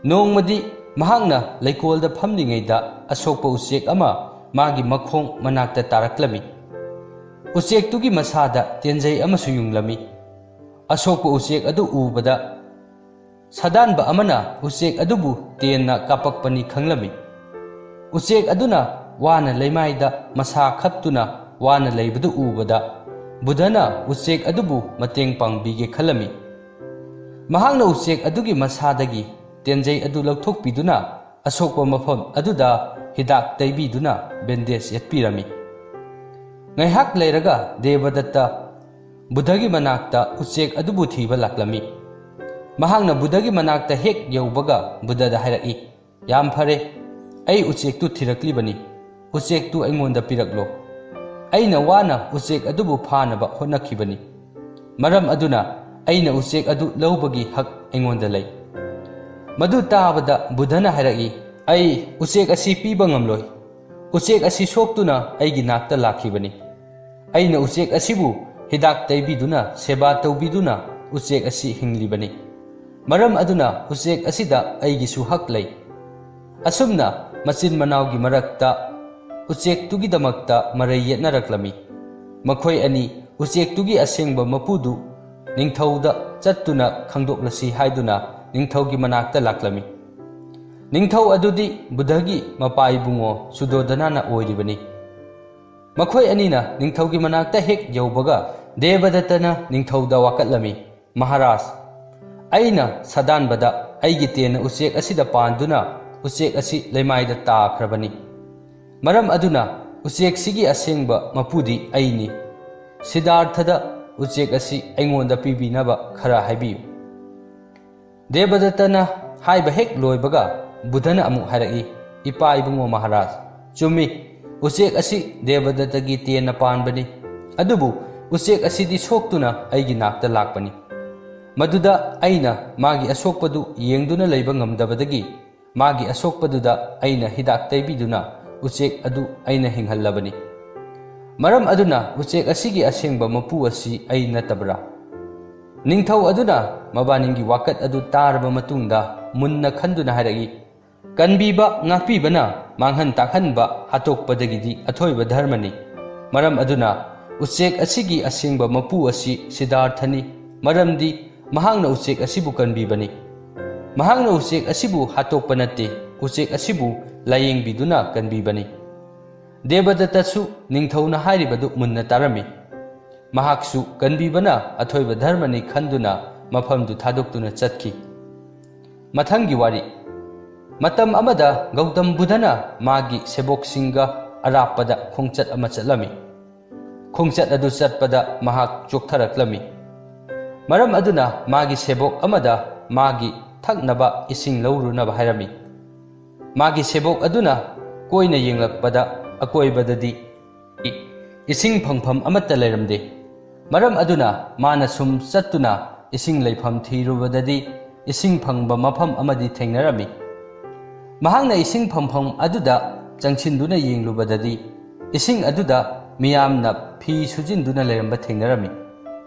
ꯅꯣꯡꯃꯗꯤ ꯃꯍꯥꯛꯅ ꯂꯩꯀꯣꯜꯗ ꯐꯝꯂꯤꯉꯩꯗ ꯑꯁꯣꯛꯄ ꯎꯆꯦꯛ ꯑꯃ ꯃꯥꯒꯤ ꯃꯈꯣꯡ ꯃꯅꯥꯛꯇ ꯇꯥꯔꯛꯂꯝꯃꯤ꯫ ꯎꯆꯦꯛꯇꯨꯒꯤ ꯃꯁꯥꯗ ꯇꯦꯟꯖꯩ ꯑꯃꯁꯨ ꯌꯨꯡꯂꯝꯃꯤ꯫ ꯑꯁꯣꯛꯄ ꯎꯆꯦꯛ ꯑꯗꯨ ꯎꯕꯗ ꯁꯥꯗꯥꯟꯕ ꯑꯃꯅ ꯎꯆꯦꯛ ꯑꯗꯨꯕꯨ ꯇꯦꯟꯅ ꯀꯥꯞꯄꯛꯄꯅꯤ ꯈꯪꯂꯝꯃꯤ꯫ ꯎꯆꯦꯛ ꯑꯗꯨꯅ ꯋꯥꯅ ꯂꯩꯃꯥꯏꯗ ꯃꯁꯥ ꯈꯞꯇꯨꯅ ꯋꯥꯅ ꯂꯩꯕꯗꯨ ꯎꯕꯗ ꯕꯨꯙꯅ ꯎꯆꯦꯛ ꯑꯗꯨꯕꯨ ꯃꯇꯦꯡ ꯄꯥꯡꯕꯤꯒꯦ ꯈꯜꯂꯝꯃꯤ꯫ ꯃꯍꯥꯛꯅ ꯎꯆꯦꯛ ꯑꯗꯨꯒꯤ ꯃꯁꯥꯗꯒꯤ ꯇꯦꯟꯖꯩ ꯑꯗꯨ ꯂꯧꯊꯣꯛꯄꯤꯗꯨꯅ ꯑꯁꯣꯛꯄ ꯃꯐꯝ ꯑꯗꯨꯗ ꯍꯤꯗꯥꯛ ꯇꯩꯕꯤꯗꯨꯅ ꯕꯦꯟꯗꯦꯖ ꯌꯦꯠꯄꯤꯔꯝꯃꯤ꯫ ꯉꯥꯏꯍꯥꯛ ꯂꯩꯔꯒ ꯗꯦꯕꯗꯠꯇ ꯕꯨꯙꯒꯤ ꯃꯅꯥꯛꯇ ꯎꯆꯦꯛ ꯑꯗꯨꯕꯨ ꯊꯤꯕ ꯂꯥꯛꯂꯝꯃꯤ꯫ ꯃꯍꯥꯛꯅ ꯕꯨꯙꯒꯤ ꯃꯅꯥꯛꯇ ꯍꯦꯛ ꯌꯧꯕꯒ ꯕꯨꯙꯗ ꯍꯥꯏꯔꯛꯏ, "ꯌꯥꯝ ꯐꯔꯦ, ꯑꯩ ꯎꯆꯦꯛꯇꯨ ꯊꯤꯔꯛꯂꯤꯕꯅꯤ꯫ ꯎꯆꯦꯛꯇꯨ ꯑꯩꯉꯣꯟꯗ ꯄꯤꯔꯛꯂꯣ꯫ ꯑꯩꯅ ꯋꯥꯅ ꯎꯆꯦꯛ ꯑꯗꯨꯕꯨ ꯐꯥꯅꯕ ꯍꯣꯠꯅꯈꯤꯕꯅꯤ꯫ ꯃꯔꯝ ꯑꯗꯨꯅ ꯑꯩꯅ ꯎꯆꯦꯛ ꯑꯗꯨ ꯂꯧꯕꯒꯤ ꯍꯛ ꯑꯩꯉꯣꯟꯗ ꯂꯩ꯫" ꯃꯗꯨ ꯇꯥꯕꯗ ꯕꯨꯙꯅ ꯍꯥꯏꯔꯛꯏ, "ꯑꯩ ꯎꯆꯦꯛ ꯑꯁꯤ ꯄꯤꯕ ꯉꯝꯂꯣꯏ꯫ ꯎꯆꯦꯛ ꯑꯁꯤ ꯁꯣꯛꯇꯨꯅ ꯑꯩꯒꯤ ꯅꯥꯛꯇ ꯂꯥꯛꯈꯤꯕꯅꯤ꯫ ꯑꯩꯅ ꯎꯆꯦꯛ ꯑꯁꯤꯕꯨ ꯍꯤꯗꯥꯛ ꯇꯩꯕꯤꯗꯨꯅ ꯁꯦꯕꯥ ꯇꯧꯕꯤꯗꯨꯅ ꯎꯆꯦꯛ ꯑꯁꯤ ꯍꯤꯡꯂꯤꯕꯅꯤ꯫ ꯃꯔꯝ ꯑꯗꯨꯅ ꯎꯆꯦꯛ ꯑꯁꯤꯗ ꯑꯩꯒꯤꯁꯨ ꯍꯛ ꯂꯩ꯫" ꯑꯁꯨꯝꯅ ꯃꯆꯤꯟ ꯃꯅꯥꯎꯒꯤ ꯃꯔꯛꯇ ꯎꯆꯦꯛꯇꯨꯒꯤꯗꯃꯛꯇ ꯃꯔꯩ ꯌꯦꯠꯅꯔꯛꯂꯝꯃꯤ꯫ ꯃꯈꯣꯏ ꯑꯅꯤ ꯎꯆꯦꯛꯇꯨꯒꯤ ꯑꯁꯦꯡꯕ ꯃꯄꯨꯗꯨ ꯅꯤꯡꯊꯧꯗ ꯆꯠꯇꯨꯅ ꯈꯪꯗꯣꯛꯂꯁꯤ ꯍꯥꯏꯗꯨꯅ ꯅꯤꯡꯊꯧꯒꯤ ꯃꯅꯥꯛꯇ ꯂꯥꯛꯂꯝꯃꯤ꯫ ꯅꯤꯡꯊꯧ ꯑꯗꯨꯗꯤ ꯕꯨꯙꯒꯤ ꯃꯄꯥ ꯏꯕꯨꯡꯉꯣ ꯁꯨꯗꯣꯗꯅꯥꯅ ꯑꯣꯏꯔꯤꯕꯅꯤ꯫ ꯃꯈꯣꯏ ꯑꯅꯤꯅ ꯅꯤꯡꯊꯧꯒꯤ ꯃꯅꯥꯛꯇ ꯍꯦꯛ ꯌꯧꯕꯒ ꯗꯦꯕꯗꯠꯇꯅ ꯅꯤꯡꯊꯧꯗ ꯋꯥꯀꯠꯂꯝꯃꯤ, "ꯃꯍꯥꯔꯥꯖ, ꯑꯩꯅ ꯁꯥꯗꯥꯟꯕꯗ ꯑꯩꯒꯤ ꯇꯦꯟꯅ ꯎꯆꯦꯛ ꯑꯁꯤꯗ ꯄꯥꯟꯗꯨꯅ ꯎꯆꯦꯛ ꯑꯁꯤ ꯂꯩꯃꯥꯏꯗ ꯇꯥꯈ꯭ꯔꯕꯅꯤ꯫ ꯃꯔꯝ ꯑꯗꯨꯅ ꯎꯆꯦꯛꯁꯤꯒꯤ ꯑꯁꯦꯡꯕ ꯃꯄꯨꯗꯤ ꯑꯩꯅꯤ꯫ ꯁꯤꯗꯥꯔꯊꯗ ꯎꯆꯦꯛ ꯑꯁꯤ ꯑꯩꯉꯣꯟꯗ ꯄꯤꯕꯤꯅꯕ ꯈꯔ ꯍꯥꯏꯕꯤꯌꯨ꯫" ꯗꯦꯕꯗꯠꯇꯅ ꯍꯥꯏꯕ ꯍꯦꯛ ꯂꯣꯏꯕꯒ ꯕꯨꯙꯅ ꯑꯃꯨꯛ ꯍꯥꯏꯔꯛꯏ, "ꯏꯄꯥ ꯏꯕꯨꯡꯉꯣ ꯃꯍꯥꯔꯥꯖ, ꯆꯨꯝꯃꯤ, ꯎꯆꯦꯛ ꯑꯁꯤ ꯗꯦꯕꯗꯠꯇꯒꯤ ꯇꯦꯟꯅ ꯄꯥꯟꯕꯅꯤ꯫ ꯑꯗꯨꯕꯨ ꯎꯆꯦꯛ ꯑꯁꯤꯗꯤ ꯁꯣꯛꯇꯨꯅ ꯑꯩꯒꯤ ꯅꯥꯛꯇ ꯂꯥꯛꯄꯅꯤ꯫ ꯃꯗꯨꯗ ꯑꯩꯅ ꯃꯥꯒꯤ ꯑꯁꯣꯛꯄꯗꯨ ꯌꯦꯡꯗꯨꯅ ꯂꯩꯕ ꯉꯝꯗꯕꯗꯒꯤ ꯃꯥꯒꯤ ꯑꯁꯣꯛꯄꯗꯨꯗ ꯑꯩꯅ ꯍꯤꯗꯥꯛ ꯇꯩꯕꯤꯗꯨꯅ ꯎꯆꯦꯛ ꯑꯗꯨ ꯑꯩꯅ ꯍꯤꯡꯍꯜꯂꯕꯅꯤ꯫ ꯃꯔꯝ ꯑꯗꯨꯅ ꯎꯆꯦꯛ ꯑꯁꯤꯒꯤ ꯑꯁꯦꯡꯕ ꯃꯄꯨ ꯑꯁꯤ ꯑꯩ ꯅꯠꯇꯕ꯭ꯔꯥ?" ꯅꯤꯡꯊꯧ ꯑꯗꯨꯅ ꯃꯕꯥꯅꯤꯒꯤ ꯋꯥꯀꯠ ꯑꯗꯨ ꯇꯥꯔꯕ ꯃꯇꯨꯡꯗ ꯃꯨꯟꯅ ꯈꯟꯗꯨꯅ ꯍꯥꯏꯔꯛꯏ, "ꯀꯟꯕꯤꯕ ꯉꯥꯛꯄꯤꯕꯅ ꯃꯥꯡꯍꯟ ꯇꯥꯛꯍꯟꯕ ꯍꯥꯠꯇꯣꯛꯄꯗꯒꯤꯗꯤ ꯑꯊꯣꯏꯕ ꯙꯔꯃꯅꯤ꯫ ꯃꯔꯝ ꯑꯗꯨꯅ "ꯎꯆꯦꯛ ꯑꯁꯤꯒꯤ ꯑꯁꯦꯡꯕ ꯃꯄꯨ ꯑꯁꯤ ꯁꯤꯗꯥꯔꯊꯅꯤ, ꯃꯔꯝꯗꯤ ꯃꯍꯥꯛꯅ ꯎꯆꯦꯛ ꯑꯁꯤꯕꯨ ꯀꯟꯕꯤꯕꯅꯤ꯫ ꯃꯍꯥꯛꯅ ꯎꯆꯦꯛ ꯑꯁꯤꯕꯨ ꯍꯥꯠꯇꯣꯛꯄ ꯅꯠꯇꯦ, ꯎꯆꯦꯛ ꯑꯁꯤꯕꯨ ꯂꯥꯌꯦꯡꯕꯤꯗꯨꯅ ꯀꯟꯕꯤꯕꯅꯤ"꯫ ꯗꯦꯕꯗꯠꯇꯁꯨ ꯅꯤꯡꯊꯧꯅ ꯍꯥꯏꯔꯤꯕꯗꯨ ꯃꯨꯟꯅ ꯇꯥꯔꯝꯃꯤ꯫ ꯃꯍꯥꯛꯁꯨ ꯀꯟꯕꯤꯕꯅ ꯑꯊꯣꯏꯕ ꯙꯔꯃꯅꯤ ꯈꯟꯗꯨꯅ ꯃꯐꯝꯗꯨ ꯊꯥꯗꯣꯛꯇꯨꯅ ꯆꯠꯈꯤ꯫ ꯃꯊꯪꯒꯤ ꯋꯥꯔꯤ꯫ ꯃꯇꯝ ꯑꯃꯗ ꯒꯧꯇꯝ ꯕꯨꯙꯅ ꯃꯥꯒꯤ ꯁꯦꯕꯣꯛꯁꯤꯡꯒ ꯑꯔꯥꯞꯄꯗ ꯈꯣꯡꯆꯠ ꯑꯃ ꯆꯠꯂꯝꯃꯤ꯫ ꯈꯣꯡꯆꯠ ꯑꯗꯨ ꯆꯠꯄꯗ ꯃꯍꯥꯛ ꯆꯣꯛꯊꯔꯛꯂꯝꯃꯤ꯫ ꯃꯔꯝ ꯑꯗꯨꯅ ꯃꯥꯒꯤ ꯁꯦꯕꯣꯛ ꯑꯃꯗ ꯃꯥꯒꯤ ꯊꯛꯅꯕ ꯏꯁꯤꯡ ꯂꯧꯔꯨꯅꯕ ꯍꯥꯏꯔꯝꯃꯤ꯫ ꯃꯥꯒꯤ ꯁꯦꯕꯣꯛ ꯑꯗꯨꯅ ꯀꯣꯏꯅ ꯌꯦꯡꯂꯛꯄꯗ ꯑꯀꯣꯏꯕꯗꯗꯤ ꯏꯁꯤꯡ ꯐꯪꯐꯝ ꯑꯃꯠꯇ ꯂꯩꯔꯝꯗꯦ꯫ ꯃꯔꯝ ꯑꯗꯨꯅ ꯃꯥꯅ ꯁꯨꯝ ꯆꯠꯇꯨꯅ ꯏꯁꯤꯡ ꯂꯩꯐꯝ ꯊꯤꯔꯨꯕꯗꯗꯤ ꯏꯁꯤꯡ ꯐꯪꯕ ꯃꯐꯝ ꯑꯃꯗꯤ ꯊꯦꯡꯅꯔꯝꯃꯤ꯫ ꯃꯍꯥꯛꯅ ꯏꯁꯤꯡ ꯐꯪꯐꯝ ꯑꯗꯨꯗ ꯆꯪꯁꯤꯟꯗꯨꯅ ꯌꯦꯡꯂꯨꯕꯗꯗꯤ ꯏꯁꯤꯡ ꯑꯗꯨꯗ ꯃꯤꯌꯥꯝꯅ ꯐꯤ ꯁꯨꯖꯤꯟꯗꯨꯅ ꯂꯩꯔꯝꯕ ꯊꯦꯡꯅꯔꯝꯃꯤ꯫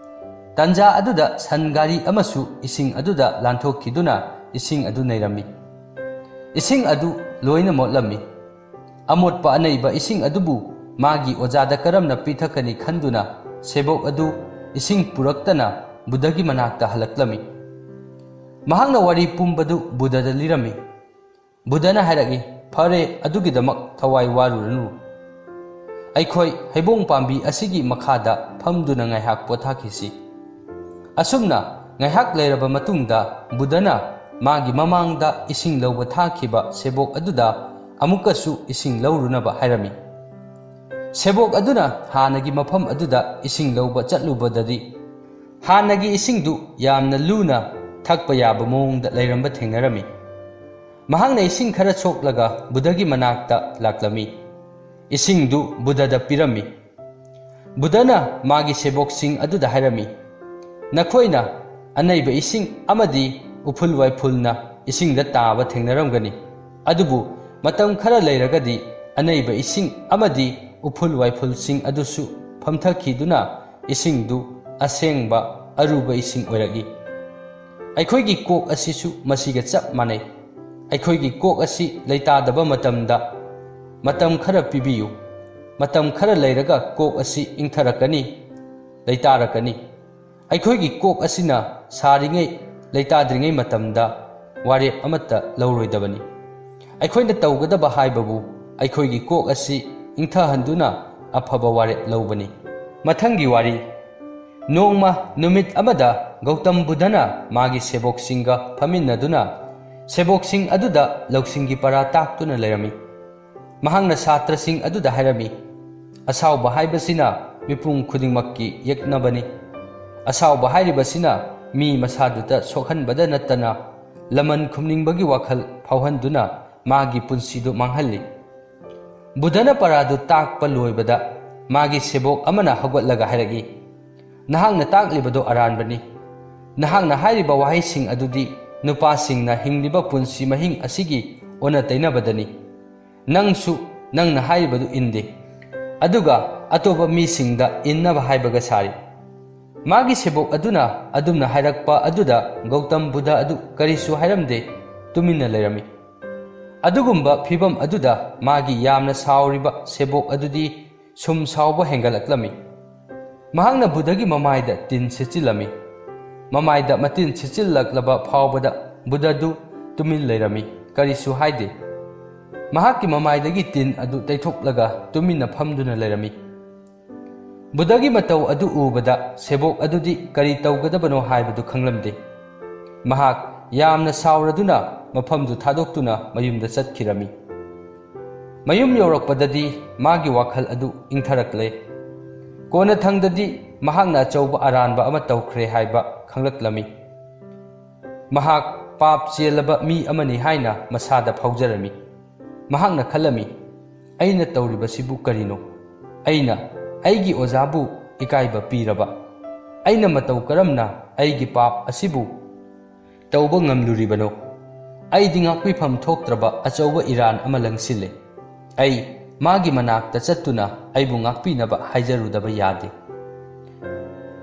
ꯇꯥꯟꯖꯥ ꯑꯗꯨꯗ ꯁꯟ ꯒꯥꯔꯤ ꯑꯃꯁꯨ ꯏꯁꯤꯡ ꯑꯗꯨꯗ ꯂꯥꯟꯊꯣꯛꯈꯤꯗꯨꯅ ꯏꯁꯤꯡ ꯑꯗꯨ ꯅꯩꯔꯝꯃꯤ꯫ ꯏꯁꯤꯡ ꯑꯗꯨ ꯂꯣꯏꯅ ꯃꯣꯠꯂꯝꯃꯤ꯫ ꯑꯃꯣꯠꯄ ꯑꯅꯩꯕ ꯏꯁꯤꯡ ꯑꯗꯨꯕꯨ ꯃꯥꯒꯤ ꯑꯣꯖꯥꯗ ꯀꯔꯝꯅ ꯄꯤꯊꯛꯀꯅꯤ ꯈꯟꯗꯨꯅ ꯁꯦꯕꯣꯛ ꯑꯗꯨ ꯏꯁꯤꯡ ꯄꯨꯔꯛꯇꯅ ꯕꯨꯙꯒꯤ ꯃꯅꯥꯛꯇ ꯍꯜꯂꯛꯂꯝꯃꯤ꯫ ꯃꯍꯥꯛꯅ ꯋꯥꯔꯤ ꯄꯨꯝꯕꯗꯨ ꯕꯨꯙꯗ ꯂꯤꯔꯝꯃꯤ꯫ ꯕꯨꯙꯅ ꯍꯥꯏꯔꯛꯏ, "ꯐꯔꯦ, ꯑꯗꯨꯒꯤꯗꯃꯛ ꯊꯋꯥꯏ ꯋꯥꯔꯨꯔꯅꯨ꯫ ꯑꯩꯈꯣꯏ ꯍꯩꯕꯣꯡ ꯄꯥꯝꯕꯤ ꯑꯁꯤꯒꯤ ꯃꯈꯥꯗ ꯐꯝꯗꯨꯅ ꯉꯥꯏꯍꯥꯛ ꯄꯣꯊꯥꯈꯤꯁꯤ"꯫ ꯑꯁꯨꯝꯅ ꯉꯥꯏꯍꯥꯛ ꯂꯩꯔꯕ ꯃꯇꯨꯡꯗ ꯕꯨꯙꯅ ꯃꯥꯒꯤ ꯃꯃꯥꯡꯗ ꯏꯁꯤꯡ ꯂꯧꯕ ꯊꯥꯈꯤꯕ ꯁꯦꯕꯣꯛ ꯑꯗꯨꯗ ꯑꯃꯨꯛꯀꯁꯨ ꯏꯁꯤꯡ ꯂꯧꯔꯨꯅꯕ ꯍꯥꯏꯔꯝꯃꯤ꯫ ꯁꯦꯕꯣꯛ ꯑꯗꯨꯅ ꯍꯥꯟꯅꯒꯤ ꯃꯐꯝ ꯑꯗꯨꯗ ꯏꯁꯤꯡ ꯂꯧꯕ ꯆꯠꯂꯨꯕꯗꯗꯤ ꯍꯥꯟꯅꯒꯤ ꯏꯁꯤꯡꯗꯨ ꯌꯥꯝꯅ ꯂꯨꯅ ꯊꯛꯄ ꯌꯥꯕ ꯃꯑꯣꯡꯗ ꯂꯩꯔꯝꯕ ꯊꯦꯡꯅꯔꯝꯃꯤ꯫ ꯃꯍꯥꯛꯅ ꯏꯁꯤꯡ ꯈꯔ ꯁꯣꯛꯂꯒ ꯕꯨꯙꯒꯤ ꯃꯅꯥꯛꯇ ꯂꯥꯛꯂꯝꯃꯤ꯫ ꯏꯁꯤꯡꯗꯨ ꯕꯨꯙꯗ ꯄꯤꯔꯝꯃꯤ꯫ ꯕꯨꯙꯅ ꯃꯥꯒꯤ ꯁꯦꯕꯣꯛꯁꯤꯡ ꯑꯗꯨꯗ ꯍꯥꯏꯔꯝꯃꯤ, "ꯅꯈꯣꯏꯅ ꯑꯅꯩꯕ ꯏꯁꯤꯡ ꯑꯃꯗꯤ ꯎꯐꯨꯜ ꯋꯥꯏꯐꯨꯜꯅ ꯏꯁꯤꯡꯗ ꯇꯥꯕ ꯊꯦꯡꯅꯔꯝꯒꯅꯤ, ꯑꯗꯨꯕꯨ ꯃꯇꯝ ꯈꯔ ꯂꯩꯔꯒꯗꯤ ꯑꯅꯩꯕ ꯏꯁꯤꯡ ꯑꯃꯗꯤ ꯎꯐꯨꯜ ꯋꯥꯏꯐꯨꯜꯁꯤꯡ ꯑꯗꯨꯁꯨ ꯐꯝꯊꯈꯤꯗꯨꯅ ꯏꯁꯤꯡꯗꯨ ꯑꯁꯦꯡꯕ ꯑꯔꯨꯕ ꯏꯁꯤꯡ ꯑꯣꯏꯔꯛꯏ꯫ ꯑꯩꯈꯣꯏꯒꯤ ꯀꯣꯛ ꯑꯁꯤꯁꯨ ꯃꯁꯤꯒ ꯆꯞ ꯃꯥꯟꯅꯩ꯫ ꯑꯩꯈꯣꯏꯒꯤ ꯀꯣꯛ ꯑꯁꯤ ꯂꯩꯇꯥꯗꯕ ꯃꯇꯝꯗ ꯃꯇꯝ ꯈꯔ ꯄꯤꯕꯤꯌꯨ"꯫ ꯃꯇꯝ ꯈꯔ ꯂꯩꯔꯒ ꯀꯣꯛ ꯑꯁꯤ ꯏꯪꯊꯔꯛꯀꯅꯤ, ꯂꯩꯇꯥꯔꯛꯀꯅꯤ꯫ ꯑꯩꯈꯣꯏꯒꯤ ꯀꯣꯛ ꯑꯁꯤꯅ ꯁꯥꯔꯤꯉꯩ, ꯂꯩꯇꯥꯗ꯭ꯔꯤꯉꯩ ꯃꯇꯝꯗ ꯋꯥꯔꯦꯞ ꯑꯃꯠꯇ ꯂꯧꯔꯣꯏꯗꯕꯅꯤ꯫ ꯑꯩꯈꯣꯏꯅ ꯇꯧꯒꯗꯕ ꯍꯥꯏꯕꯕꯨ ꯑꯩꯈꯣꯏꯒꯤ ꯀꯣꯛ ꯑꯁꯤ ꯏꯪꯊꯍꯟꯗꯨꯅ ꯑꯐꯕ ꯋꯥꯔꯦꯞ ꯂꯧꯕꯅꯤ꯫ ꯃꯊꯪꯒꯤ ꯋꯥꯔꯤ꯫ ꯅꯣꯡꯃ ꯅꯨꯃꯤꯠ ꯑꯃꯗ ꯒꯧꯇꯝ ꯕꯨꯙꯅ ꯃꯥꯒꯤ ꯁꯦꯕꯣꯛꯁꯤꯡꯒ ꯐꯝꯃꯤꯟꯅꯗꯨꯅ ꯁꯦꯕꯣꯛꯁꯤꯡ ꯑꯗꯨꯗ ꯂꯧꯁꯤꯡꯒꯤ ꯄꯔꯥ ꯇꯥꯛꯇꯨꯅ ꯂꯩꯔꯝꯃꯤ꯫ ꯃꯍꯥꯛꯅ ꯁꯥꯇ꯭ꯔꯁꯤꯡ ꯑꯗꯨꯗ ꯍꯥꯏꯔꯝꯃꯤ, "ꯑꯁꯥꯎꯕ ꯍꯥꯏꯕꯁꯤꯅ ꯃꯤꯄꯨꯝ ꯈꯨꯗꯤꯡꯃꯛꯀꯤ ꯌꯦꯛꯅꯕꯅꯤ꯫ ꯑꯁꯥꯎꯕ ꯍꯥꯏꯔꯤꯕꯁꯤꯅ ꯃꯤ ꯃꯁꯥꯗꯨꯇ ꯁꯣꯛꯍꯟꯕꯗ ꯅꯠꯇꯅ ꯂꯃꯟ ꯈꯨꯝꯅꯤꯡꯕꯒꯤ ꯋꯥꯈꯜ ꯐꯥꯎꯍꯟꯗꯨꯅ ꯃꯥꯒꯤ ꯄꯨꯟꯁꯤꯗꯨ ꯃꯥꯡꯍꯜꯂꯤ꯫" ꯕꯨꯙꯅ ꯄꯔꯥꯗꯨ ꯇꯥꯛꯄ ꯂꯣꯏꯕꯗ ꯃꯥꯒꯤ ꯁꯦꯕꯣꯛ ꯑꯃꯅ ꯍꯧꯒꯠꯂꯒ ꯍꯥꯏꯔꯛꯏ, "ꯅꯍꯥꯛꯅ ꯇꯥꯛꯂꯤꯕꯗꯨ ꯑꯔꯥꯟꯕꯅꯤ꯫ ꯅꯍꯥꯛꯅ ꯍꯥꯏꯔꯤꯕ ꯋꯥꯍꯩꯁꯤꯡ ꯑꯗꯨꯗꯤ ꯅꯨꯄꯥꯁꯤꯡꯅ ꯍꯤꯡꯂꯤꯕ ꯄꯨꯟꯁꯤ ꯃꯍꯤꯡ ꯑꯁꯤꯒꯤ ꯑꯣꯟꯅ ꯇꯩꯅꯕꯗꯅꯤ꯫ ꯅꯪꯁꯨ ꯅꯪꯅ ꯍꯥꯏꯔꯤꯕꯗꯨ ꯏꯟꯗꯦ, ꯑꯗꯨꯒ ꯑꯇꯣꯞꯄ ꯃꯤꯁꯤꯡꯗ ꯏꯟꯅꯕ ꯍꯥꯏꯕꯒ ꯁꯥꯔꯤ꯫" ꯃꯥꯒꯤ ꯁꯦꯕꯣꯛ ꯑꯗꯨꯅ ꯑꯗꯨꯝꯅ ꯍꯥꯏꯔꯛꯄ ꯑꯗꯨꯗ ꯒꯧꯇꯝ ꯕꯨꯙ ꯑꯗꯨ ꯀꯔꯤꯁꯨ ꯍꯥꯏꯔꯝꯗꯦ, ꯇꯨꯃꯤꯟꯅ ꯂꯩꯔꯝꯃꯤ꯫ ꯑꯗꯨꯒꯨꯝꯕ ꯐꯤꯚꯝ ꯑꯗꯨꯗ ꯃꯥꯒꯤ ꯌꯥꯝꯅ ꯁꯥꯎꯔꯤꯕ ꯁꯦꯕꯣꯛ ꯑꯗꯨꯗꯤ ꯁꯨꯝ ꯁꯥꯎꯕ ꯍꯦꯟꯒꯠꯂꯛꯂꯝꯃꯤ꯫ ꯃꯍꯥꯛꯅ ꯕꯨꯙꯒꯤ ꯃꯃꯥꯏꯗ ꯇꯤꯟ ꯁꯤꯠꯆꯤꯜꯂꯝꯃꯤ꯫ ꯃꯃꯥꯏꯗ ꯃꯇꯤꯟ ꯁꯤꯠꯆꯤꯜꯂꯛꯂꯕ ꯐꯥꯎꯕꯗ ꯕꯨꯙꯗꯨ ꯇꯨꯃꯤꯟ ꯂꯩꯔꯝꯃꯤ, ꯀꯔꯤꯁꯨ ꯍꯥꯏꯗꯦ꯫ ꯃꯍꯥꯛꯀꯤ ꯃꯃꯥꯏꯗꯒꯤ ꯇꯤꯟ ꯑꯗꯨ ꯇꯩꯊꯣꯛꯂꯒ ꯇꯨꯃꯤꯟꯅ ꯐꯝꯗꯨꯅ ꯂꯩꯔꯝꯃꯤ꯫ ꯕꯨꯙꯒꯤ ꯃꯇꯧ ꯑꯗꯨ ꯎꯕꯗ ꯁꯦꯕꯣꯛ ꯑꯗꯨꯗꯤ ꯀꯔꯤ ꯇꯧꯒꯗꯕꯅꯣ ꯍꯥꯏꯕꯗꯨ ꯈꯪꯂꯝꯗꯦ꯫ ꯃꯍꯥꯛ ꯌꯥꯝꯅ ꯁꯥꯎꯔꯗꯨꯅ ꯃꯐꯝꯗꯨ ꯊꯥꯗꯣꯛꯇꯨꯅ ꯃꯌꯨꯝꯗ ꯆꯠꯈꯤꯔꯝꯃꯤ꯫ ꯃꯌꯨꯝ ꯌꯧꯔꯛꯄꯗꯗꯤ ꯃꯥꯒꯤ ꯋꯥꯈꯜ ꯑꯗꯨ ꯏꯪꯊꯔꯛꯂꯦ꯫ ꯀꯣꯟꯅꯊꯪꯗꯗꯤ ꯃꯍꯥꯛꯅ ꯑꯆꯧꯕ ꯑꯔꯥꯟꯕ ꯑꯃ ꯇꯧꯈ꯭ꯔꯦ ꯍꯥꯏꯕ ꯈꯪꯂꯛꯂꯝꯃꯤ꯫ ꯃꯍꯥꯛ ꯄꯥꯞ ꯆꯦꯜꯂꯕ ꯃꯤ ꯑꯃꯅꯤ ꯍꯥꯏꯅ ꯃꯁꯥꯗ ꯐꯥꯎꯖꯔꯝꯃꯤ꯫ ꯃꯍꯥꯛꯅ ꯈꯜꯂꯝꯃꯤ, "ꯑꯩꯅ ꯇꯧꯔꯤꯕꯁꯤꯕꯨ ꯀꯔꯤꯅꯣ? ꯑꯩꯅ ꯑꯩꯒꯤ ꯑꯣꯖꯥꯕꯨ ꯏꯀꯥꯏꯕ ꯄꯤꯔꯕ? ꯑꯩꯅ ꯃꯇꯧ ꯀꯔꯝꯅ ꯑꯩꯒꯤ ꯄꯥꯞ ꯑꯁꯤꯕꯨ ꯇꯧꯕ ꯉꯝꯂꯨꯔꯤꯕꯅꯣ? ꯑꯩꯗꯤ ꯉꯥꯛꯄꯤꯐꯝ ꯊꯣꯛꯇ꯭ꯔꯕ ꯑꯆꯧꯕ ꯏꯔꯥꯟ ꯑꯃ ꯂꯪꯁꯤꯜꯂꯦ꯫ ꯑꯩ ꯃꯥꯒꯤ ꯃꯅꯥꯛꯇ ꯆꯠꯇꯨꯅ ꯑꯩꯕꯨ ꯉꯥꯛꯄꯤꯅꯕ ꯍꯥꯏꯖꯔꯨꯗꯕ ꯌꯥꯗꯦ꯫"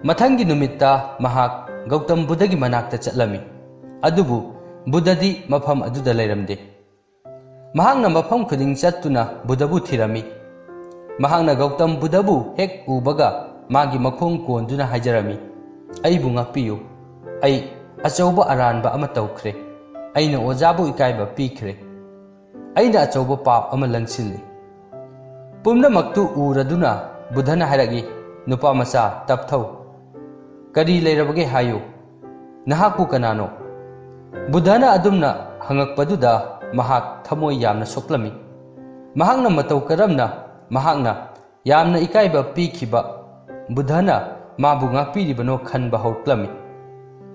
ꯃꯊꯪꯒꯤ ꯅꯨꯃꯤꯠꯇ ꯃꯍꯥꯛ ꯒꯧꯇꯝ ꯕꯨꯙꯒꯤ ꯃꯅꯥꯛꯇ ꯆꯠꯂꯝꯃꯤ꯫ ꯑꯗꯨꯕꯨ ꯕꯨꯙꯗꯤ ꯃꯐꯝ ꯑꯗꯨꯗ ꯂꯩꯔꯝꯗꯦ꯫ ꯃꯍꯥꯛꯅ ꯃꯐꯝ ꯈꯨꯗꯤꯡ ꯆꯠꯇꯨꯅ ꯕꯨꯙꯕꯨ ꯊꯤꯔꯝꯃꯤ꯫ ꯃꯍꯥꯛꯅ ꯒꯧꯇꯝ ꯕꯨꯙꯕꯨ ꯍꯦꯛ ꯎꯕꯒ ꯃꯥꯒꯤ ꯃꯈꯣꯡ ꯀꯣꯟꯗꯨꯅ ꯍꯥꯏꯖꯔꯝꯃꯤ, "ꯑꯩꯕꯨ ꯉꯥꯛꯄꯤꯌꯨ꯫ ꯑꯩ ꯑꯆꯧꯕ ꯑꯔꯥꯟꯕ ꯑꯃ ꯇꯧꯈ꯭ꯔꯦ꯫ ꯑꯩꯅ ꯑꯣꯖꯥꯕꯨ ꯏꯀꯥꯏꯕ ꯄꯤꯈ꯭ꯔꯦ꯫ ꯑꯩꯅ ꯑꯆꯧꯕ ꯄꯥꯞ ꯑꯃ ꯂꯪꯁꯤꯜꯂꯤ꯫" ꯄꯨꯝꯅꯃꯛꯇꯨ ꯎꯔꯗꯨꯅ ꯕꯨꯙꯅ ꯍꯥꯏꯔꯛꯏ, "ꯅꯨꯄꯥ ꯃꯆꯥ, ꯇꯞꯊꯧ꯫ ꯀꯔꯤ ꯂꯩꯔꯕꯒꯦ ꯍꯥꯏꯌꯨ꯫ ꯅꯍꯥꯛꯄꯨ ꯀꯅꯥꯅꯣ?" ꯕꯨꯙꯅ ꯑꯗꯨꯝꯅ ꯍꯪꯉꯛꯄꯗꯨꯗ ꯃꯍꯥꯛ ꯊꯃꯣꯏ ꯌꯥꯝꯅ ꯁꯣꯛꯂꯝꯃꯤ꯫ ꯃꯍꯥꯛꯅ ꯃꯇꯧ ꯀꯔꯝꯅ ꯃꯍꯥꯛꯅ ꯌꯥꯝꯅ ꯏꯀꯥꯏꯕ ꯄꯤꯈꯤꯕ ꯕꯨꯙꯅ ꯃꯥꯕꯨ ꯉꯥꯛꯄꯤꯔꯤꯕꯅꯣ ꯈꯟꯕ ꯍꯧꯔꯛꯂꯝꯃꯤ꯫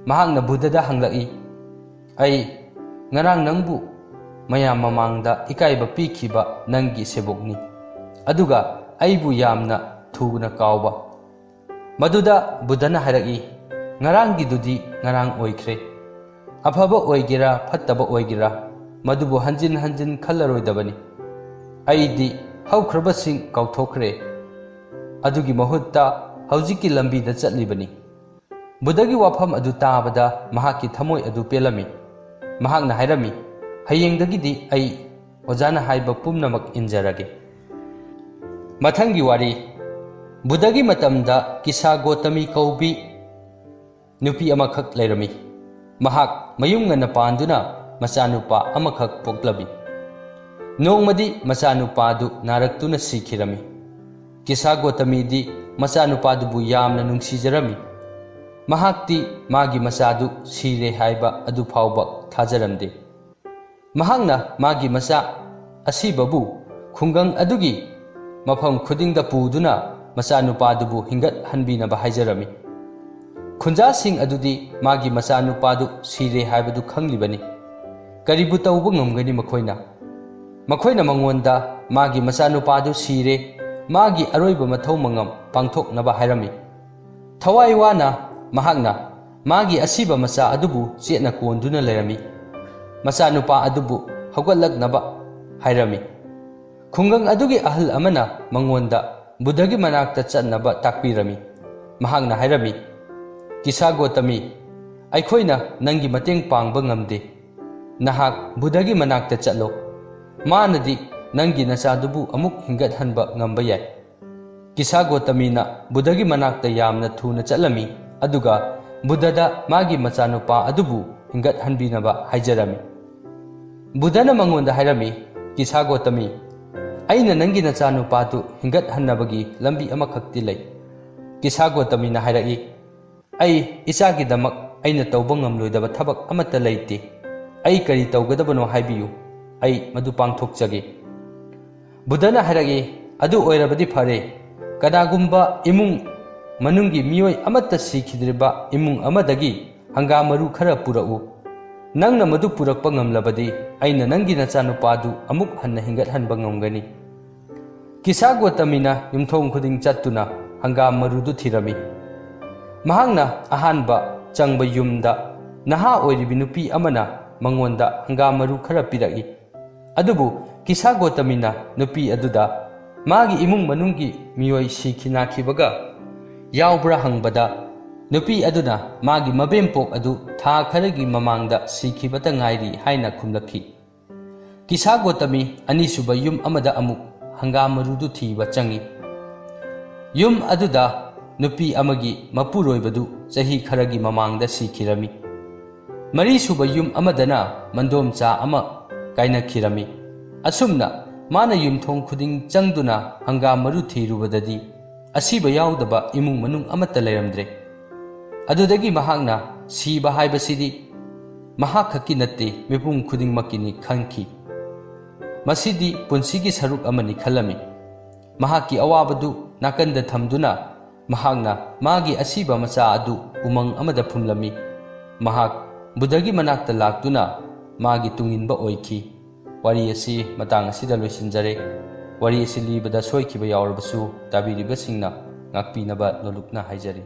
ꯃꯍꯥꯛꯅ ꯕꯨꯙꯗ ꯍꯪꯂꯛꯏ, "ꯑꯩ ꯉꯔꯥꯡ ꯅꯪꯕꯨ ꯃꯌꯥꯝ ꯃꯃꯥꯡꯗ ꯏꯀꯥꯏꯕ ꯄꯤꯈꯤꯕ ꯅꯪꯒꯤ ꯁꯦꯕꯣꯛꯅꯤ, ꯑꯗꯨꯒ ꯑꯩꯕꯨ ꯌꯥꯝꯅ ꯊꯨꯅ ꯀꯥꯎꯕ?" ꯃꯗꯨꯗ ꯕꯨꯙꯅ ꯍꯥꯏꯔꯛꯏ, "ꯉꯔꯥꯡꯒꯤꯗꯨꯗꯤ ꯉꯔꯥꯡ ꯑꯣꯏꯈ꯭ꯔꯦ꯫ ꯑꯐꯕ ꯑꯣꯏꯒꯦꯔꯥ ꯐꯠꯇꯕ ꯑꯣꯏꯒꯦꯔꯥ, ꯃꯗꯨꯕꯨ ꯍꯟꯖꯤꯟ ꯍꯟꯖꯤꯟ ꯈꯜꯂꯔꯣꯏꯗꯕꯅꯤ꯫ ꯑꯩꯗꯤ ꯍꯧꯈ꯭ꯔꯕꯁꯤꯡ ꯀꯥꯎꯊꯣꯛꯈ꯭ꯔꯦ꯫ ꯑꯗꯨꯒꯤ ꯃꯍꯨꯠꯇ ꯍꯧꯖꯤꯛꯀꯤ ꯂꯝꯕꯤꯗ ꯆꯠꯂꯤꯕꯅꯤ꯫" ꯕꯨꯙꯒꯤ ꯋꯥꯐꯝ ꯑꯗꯨ ꯇꯥꯕꯗ ꯃꯍꯥꯛꯀꯤ ꯊꯃꯣꯏ ꯑꯗꯨ ꯄꯦꯜꯂꯝꯃꯤ꯫ ꯃꯍꯥꯛꯅ ꯍꯥꯏꯔꯝꯃꯤ, "ꯍꯌꯦꯡꯗꯒꯤꯗꯤ ꯑꯩ ꯑꯣꯖꯥꯅ ꯍꯥꯏꯕ ꯄꯨꯝꯅꯃꯛ ꯏꯟꯖꯔꯒꯦ꯫" ꯃꯊꯪꯒꯤ ꯋꯥꯔꯤ꯫ ꯕꯨꯙꯒꯤ ꯃꯇꯝꯗ ꯀꯤꯁꯥ ꯒꯣꯇꯃꯤ ꯀꯧꯕꯤ ꯅꯨꯄꯤ ꯑꯃꯈꯛ ꯂꯩꯔꯝꯃꯤ꯫ ꯃꯍꯥꯛ ꯃꯌꯨꯝ ꯉꯟꯅ ꯄꯥꯟꯗꯨꯅ ꯃꯆꯥꯅꯨꯄꯥ ꯑꯃꯈꯛ ꯄꯣꯛꯂꯝꯃꯤ꯫ ꯅꯣꯡꯃꯗꯤ ꯃꯆꯥꯅꯨꯄꯥꯗꯨ ꯅꯥꯔꯛꯇꯨꯅ ꯁꯤꯈꯤꯔꯝꯃꯤ꯫ ꯀꯤꯁꯥ ꯒꯣꯇꯃꯤꯗꯤ ꯃꯆꯥꯅꯨꯄꯥꯗꯨꯕꯨ ꯌꯥꯝꯅ ꯅꯨꯡꯁꯤꯖꯔꯝꯃꯤ꯫ ꯃꯍꯥꯛꯇꯤ ꯃꯥꯒꯤ ꯃꯆꯥꯗꯨ ꯁꯤꯔꯦ ꯍꯥꯏꯕ ꯑꯗꯨ ꯐꯥꯎꯕ ꯊꯥꯖꯔꯝꯗꯦ꯫ ꯃꯍꯥꯛꯅ ꯃꯥꯒꯤ ꯃꯆꯥ ꯑꯁꯤꯕꯕꯨ ꯈꯨꯡꯒꯪ ꯑꯗꯨꯒꯤ ꯃꯐꯝ ꯈꯨꯗꯤꯡꯗ ꯄꯨꯗꯨꯅ ꯃꯆꯥꯅꯨꯄꯥꯗꯨꯕꯨ ꯍꯤꯡꯒꯠꯍꯟꯕꯤꯅꯕ ꯍꯥꯏꯖꯔꯝꯃꯤ꯫ ꯈꯨꯟꯖꯥꯁꯤꯡ ꯑꯗꯨꯗꯤ ꯃꯥꯒꯤ ꯃꯆꯥꯅꯨꯄꯥꯗꯨ ꯁꯤꯔꯦ ꯍꯥꯏꯕꯗꯨ ꯈꯪꯂꯤꯕꯅꯤ꯫ ꯀꯔꯤꯕꯨ ꯇꯧꯕ ꯉꯝꯒꯅꯤ ꯃꯈꯣꯏꯅ? ꯃꯈꯣꯏꯅ ꯃꯉꯣꯟꯗ ꯃꯥꯒꯤ ꯃꯆꯥꯅꯨꯄꯥꯗꯨ ꯁꯤꯔꯦ, ꯃꯥꯒꯤ ꯑꯔꯣꯏꯕ ꯃꯊꯧ ꯃꯉꯝ ꯄꯥꯡꯊꯣꯛꯅꯕ ꯍꯥꯏꯔꯝꯃꯤ꯫ ꯊꯋꯥꯏ ꯋꯥꯅ ꯃꯍꯥꯛꯅ ꯃꯥꯒꯤ ꯑꯁꯤꯕ ꯃꯆꯥ ꯑꯗꯨꯕꯨ ꯆꯦꯠꯅ ꯀꯣꯟꯗꯨꯅ ꯂꯩꯔꯝꯃꯤ꯫ ꯃꯆꯥꯅꯨꯄꯥ ꯑꯗꯨꯕꯨ ꯍꯧꯒꯠꯂꯛꯅꯕ ꯍꯥꯏꯔꯝꯃꯤ꯫ ꯈꯨꯡꯒꯪ ꯑꯗꯨꯒꯤ ꯑꯍꯜ ꯑꯃꯅ ꯃꯉꯣꯟꯗ ꯕꯨꯙꯒꯤ ꯃꯅꯥꯛꯇ ꯆꯠꯅꯕ ꯇꯥꯛꯄꯤꯔꯝꯃꯤ꯫ ꯃꯍꯥꯛꯅ ꯍꯥꯏꯔꯝꯃꯤ, "ꯀꯤꯁꯥ ꯒꯣꯇꯃꯤ, ꯑꯩꯈꯣꯏꯅ ꯅꯪꯒꯤ ꯃꯇꯦꯡ ꯄꯥꯡꯕ ꯉꯝꯗꯦ꯫ ꯅꯍꯥꯛ ꯕꯨꯙꯒꯤ ꯃꯅꯥꯛꯇ ꯆꯠꯂꯣ꯫ ꯃꯥꯅꯗꯤ ꯅꯪꯒꯤ ꯅꯆꯥꯗꯨꯕꯨ ꯑꯃꯨꯛ ꯍꯤꯡꯒꯠꯍꯟꯕ ꯉꯝꯕ ꯌꯥꯏ꯫ ꯀꯤꯁꯥ ꯒꯣꯇꯃꯤꯅ ꯕꯨꯙꯒꯤ ꯃꯅꯥꯛꯇ ꯌꯥꯝꯅ ꯊꯨꯅ ꯆꯠꯂꯝꯃꯤ, ꯑꯗꯨꯒ ꯕꯨꯙꯗ ꯃꯥꯒꯤ ꯃꯆꯥꯅꯨꯄꯥ ꯑꯗꯨꯕꯨ ꯍꯤꯡꯒꯠꯍꯟꯕꯤꯅꯕ ꯍꯥꯏꯖꯔꯝꯃꯤ꯫ ꯕꯨꯙꯅ ꯃꯉꯣꯟꯗ ꯍꯥꯏꯔꯝꯃꯤ, "ꯀꯤꯁꯥ ꯒꯣꯇꯃꯤ, ꯑꯩꯅ ꯅꯪꯒꯤ ꯅꯆꯥꯅꯨꯄꯥꯗꯨ ꯍꯤꯡꯒꯠꯍꯟꯅꯕꯒꯤ ꯂꯝꯕꯤ ꯑꯃꯈꯛꯇꯤ ꯂꯩ꯫" ꯀꯤꯁꯥ ꯒꯣꯇꯃꯤꯅ ꯍꯥꯏꯔꯛꯏ, "ꯑꯩ ꯏꯆꯥꯒꯤꯗꯃꯛ ꯑꯩꯅ ꯇꯧꯕ ꯉꯝꯂꯣꯏꯗꯕ ꯊꯕꯛ ꯑꯃꯠꯇ ꯂꯩꯇꯦ꯫ ꯑꯩ ꯀꯔꯤ ꯇꯧꯒꯗꯕꯅꯣ ꯍꯥꯏꯕꯤꯌꯨ, ꯑꯩ ꯃꯗꯨ ꯄꯥꯡꯊꯣꯛꯆꯒꯦ꯫" ꯕꯨꯙꯅ ꯍꯥꯏꯔꯛꯏ, "ꯑꯗꯨ ꯑꯣꯏꯔꯕꯗꯤ ꯐꯔꯦ, ꯀꯅꯥꯒꯨꯝꯕ ꯏꯃꯨꯡ ꯃꯅꯨꯡꯒꯤ ꯃꯤꯑꯣꯏ ꯑꯃꯠꯇ ꯁꯤꯈꯤꯗ꯭ꯔꯤꯕ ꯏꯃꯨꯡ ꯑꯃꯗꯒꯤ ꯍꯪꯒꯥꯝ ꯃꯔꯨ ꯈꯔ ꯄꯨꯔꯛꯎ꯫ ꯅꯪꯅ ꯃꯗꯨ ꯄꯨꯔꯛꯄ ꯉꯝꯂꯕꯗꯤ ꯑꯩꯅ ꯅꯪꯒꯤ ꯅꯆꯥꯅꯨꯄꯥꯗꯨ ꯑꯃꯨꯛ ꯍꯟꯅ ꯍꯤꯡꯒꯠꯍꯟꯕ ꯉꯝꯒꯅꯤ꯫" ꯀꯤꯁꯥ ꯒꯣꯇꯃꯤꯅ ꯌꯨꯝꯊꯣꯡ ꯈꯨꯗꯤꯡ ꯆꯠꯇꯨꯅ ꯍꯪꯒꯥꯝ ꯃꯔꯨꯗꯨ ꯊꯤꯔꯝꯃꯤ꯫ ꯃꯍꯥꯛꯅ ꯑꯍꯥꯟꯕ ꯆꯪꯕ ꯌꯨꯝꯗ ꯅꯍꯥ ꯑꯣꯏꯔꯤꯕꯤ ꯅꯨꯄꯤ ꯑꯃꯅ ꯃꯉꯣꯟꯗ ꯍꯪꯒꯥꯝ ꯃꯔꯨ ꯈꯔ ꯄꯤꯔꯛꯏ꯫ ꯑꯗꯨꯕꯨ ꯀꯤꯁꯥ ꯒꯣꯇꯃꯤꯅ ꯅꯨꯄꯤ ꯑꯗꯨꯗ ꯃꯥꯒꯤ ꯏꯃꯨꯡ ꯃꯅꯨꯡꯒꯤ ꯃꯤꯑꯣꯏ ꯁꯤꯈꯤ ꯅꯥꯈꯤꯕꯒ ꯌꯥꯎꯕ꯭ꯔꯥ ꯍꯪꯕꯗ, ꯅꯨꯄꯤ ꯑꯗꯨꯅ ꯃꯥꯒꯤ ꯃꯕꯦꯝꯄꯣꯛ ꯑꯗꯨ ꯊꯥ ꯈꯔꯒꯤ ꯃꯃꯥꯡꯗ ꯁꯤꯈꯤꯕꯇ ꯉꯥꯏꯔꯤ ꯍꯥꯏꯅ ꯈꯨꯝꯂꯛꯈꯤ꯫ ꯀꯤꯁꯥ ꯒꯣꯇꯃꯤ ꯑꯅꯤꯁꯨꯕ ꯌꯨꯝ ꯑꯃꯗ ꯑꯃꯨꯛ ꯍꯪꯒꯥꯝ ꯃꯔꯨꯗꯨ ꯊꯤꯕ ꯆꯪꯏ꯫ ꯌꯨꯝ ꯑꯗꯨꯗ ꯅꯨꯄꯤ ꯑꯃꯒꯤ ꯃꯄꯨꯔꯣꯏꯕꯗꯨ ꯆꯍꯤ ꯈꯔꯒꯤ ꯃꯃꯥꯡꯗ ꯁꯤꯈꯤꯔꯝꯃꯤ꯫ ꯃꯔꯤꯁꯨꯕ ꯌꯨꯝ ꯑꯃꯗꯅ ꯃꯟꯗꯣꯝꯆꯥ ꯑꯃ ꯀꯥꯏꯅꯈꯤꯔꯝꯃꯤ꯫ ꯑꯁꯨꯝꯅ ꯃꯥꯅ ꯌꯨꯝꯊꯣꯡ ꯈꯨꯗꯤꯡ ꯆꯪꯗꯨꯅ ꯍꯪꯒꯥꯝ ꯃꯔꯨ ꯊꯤꯔꯨꯕꯗꯗꯤ ꯑꯁꯤꯕ ꯌꯥꯎꯗꯕ ꯏꯃꯨꯡ ꯃꯅꯨꯡ ꯑꯃꯠꯇ ꯂꯩꯔꯝꯗ꯭ꯔꯦ꯫ ꯑꯗꯨꯗꯒꯤ ꯃꯍꯥꯛꯅ ꯁꯤꯕ ꯍꯥꯏꯕꯁꯤꯗꯤ ꯃꯍꯥꯛ ꯈꯛꯀꯤ ꯅꯠꯇꯦ, ꯃꯤꯄꯨꯝ ꯈꯨꯗꯤꯡꯃꯛꯀꯤꯅꯤ ꯈꯟꯈꯤ꯫ ꯃꯁꯤꯗꯤ ꯄꯨꯟꯁꯤꯒꯤ ꯁꯔꯨꯛ ꯑꯃꯅꯤ ꯈꯜꯂꯝꯃꯤ꯫ ꯃꯍꯥꯛꯀꯤ ꯑꯋꯥꯕꯗꯨ ꯅꯥꯀꯟꯗ ꯊꯝꯗꯨꯅ ꯃꯍꯥꯛꯅ ꯃꯥꯒꯤ ꯑꯁꯤꯕ ꯃꯆꯥ ꯑꯗꯨ ꯎꯃꯪ ꯑꯃꯗ ꯐꯨꯝꯂꯝꯃꯤ꯫ ꯃꯍꯥꯛ ꯕꯨꯙꯒꯤ ꯃꯅꯥꯛꯇ ꯂꯥꯛꯇꯨꯅ ꯃꯥꯒꯤ ꯇꯨꯡꯏꯟꯕ ꯑꯣꯏꯈꯤ꯫ ꯋꯥꯔꯤ ꯑꯁꯤ ꯃꯇꯥꯡ ꯑꯁꯤꯗ ꯂꯣꯏꯁꯤꯟꯖꯔꯦ꯫ ꯋꯥꯔꯤ ꯑꯁꯤ ꯂꯤꯕꯗ ꯁꯣꯏꯈꯤꯕ ꯌꯥꯎꯔꯕꯁꯨ ꯇꯥꯕꯤꯔꯤꯕꯁꯤꯡꯅ ꯉꯥꯛꯄꯤꯅꯕ ꯅꯣꯂꯨꯛꯅ ꯍꯥꯏꯖꯔꯤ꯫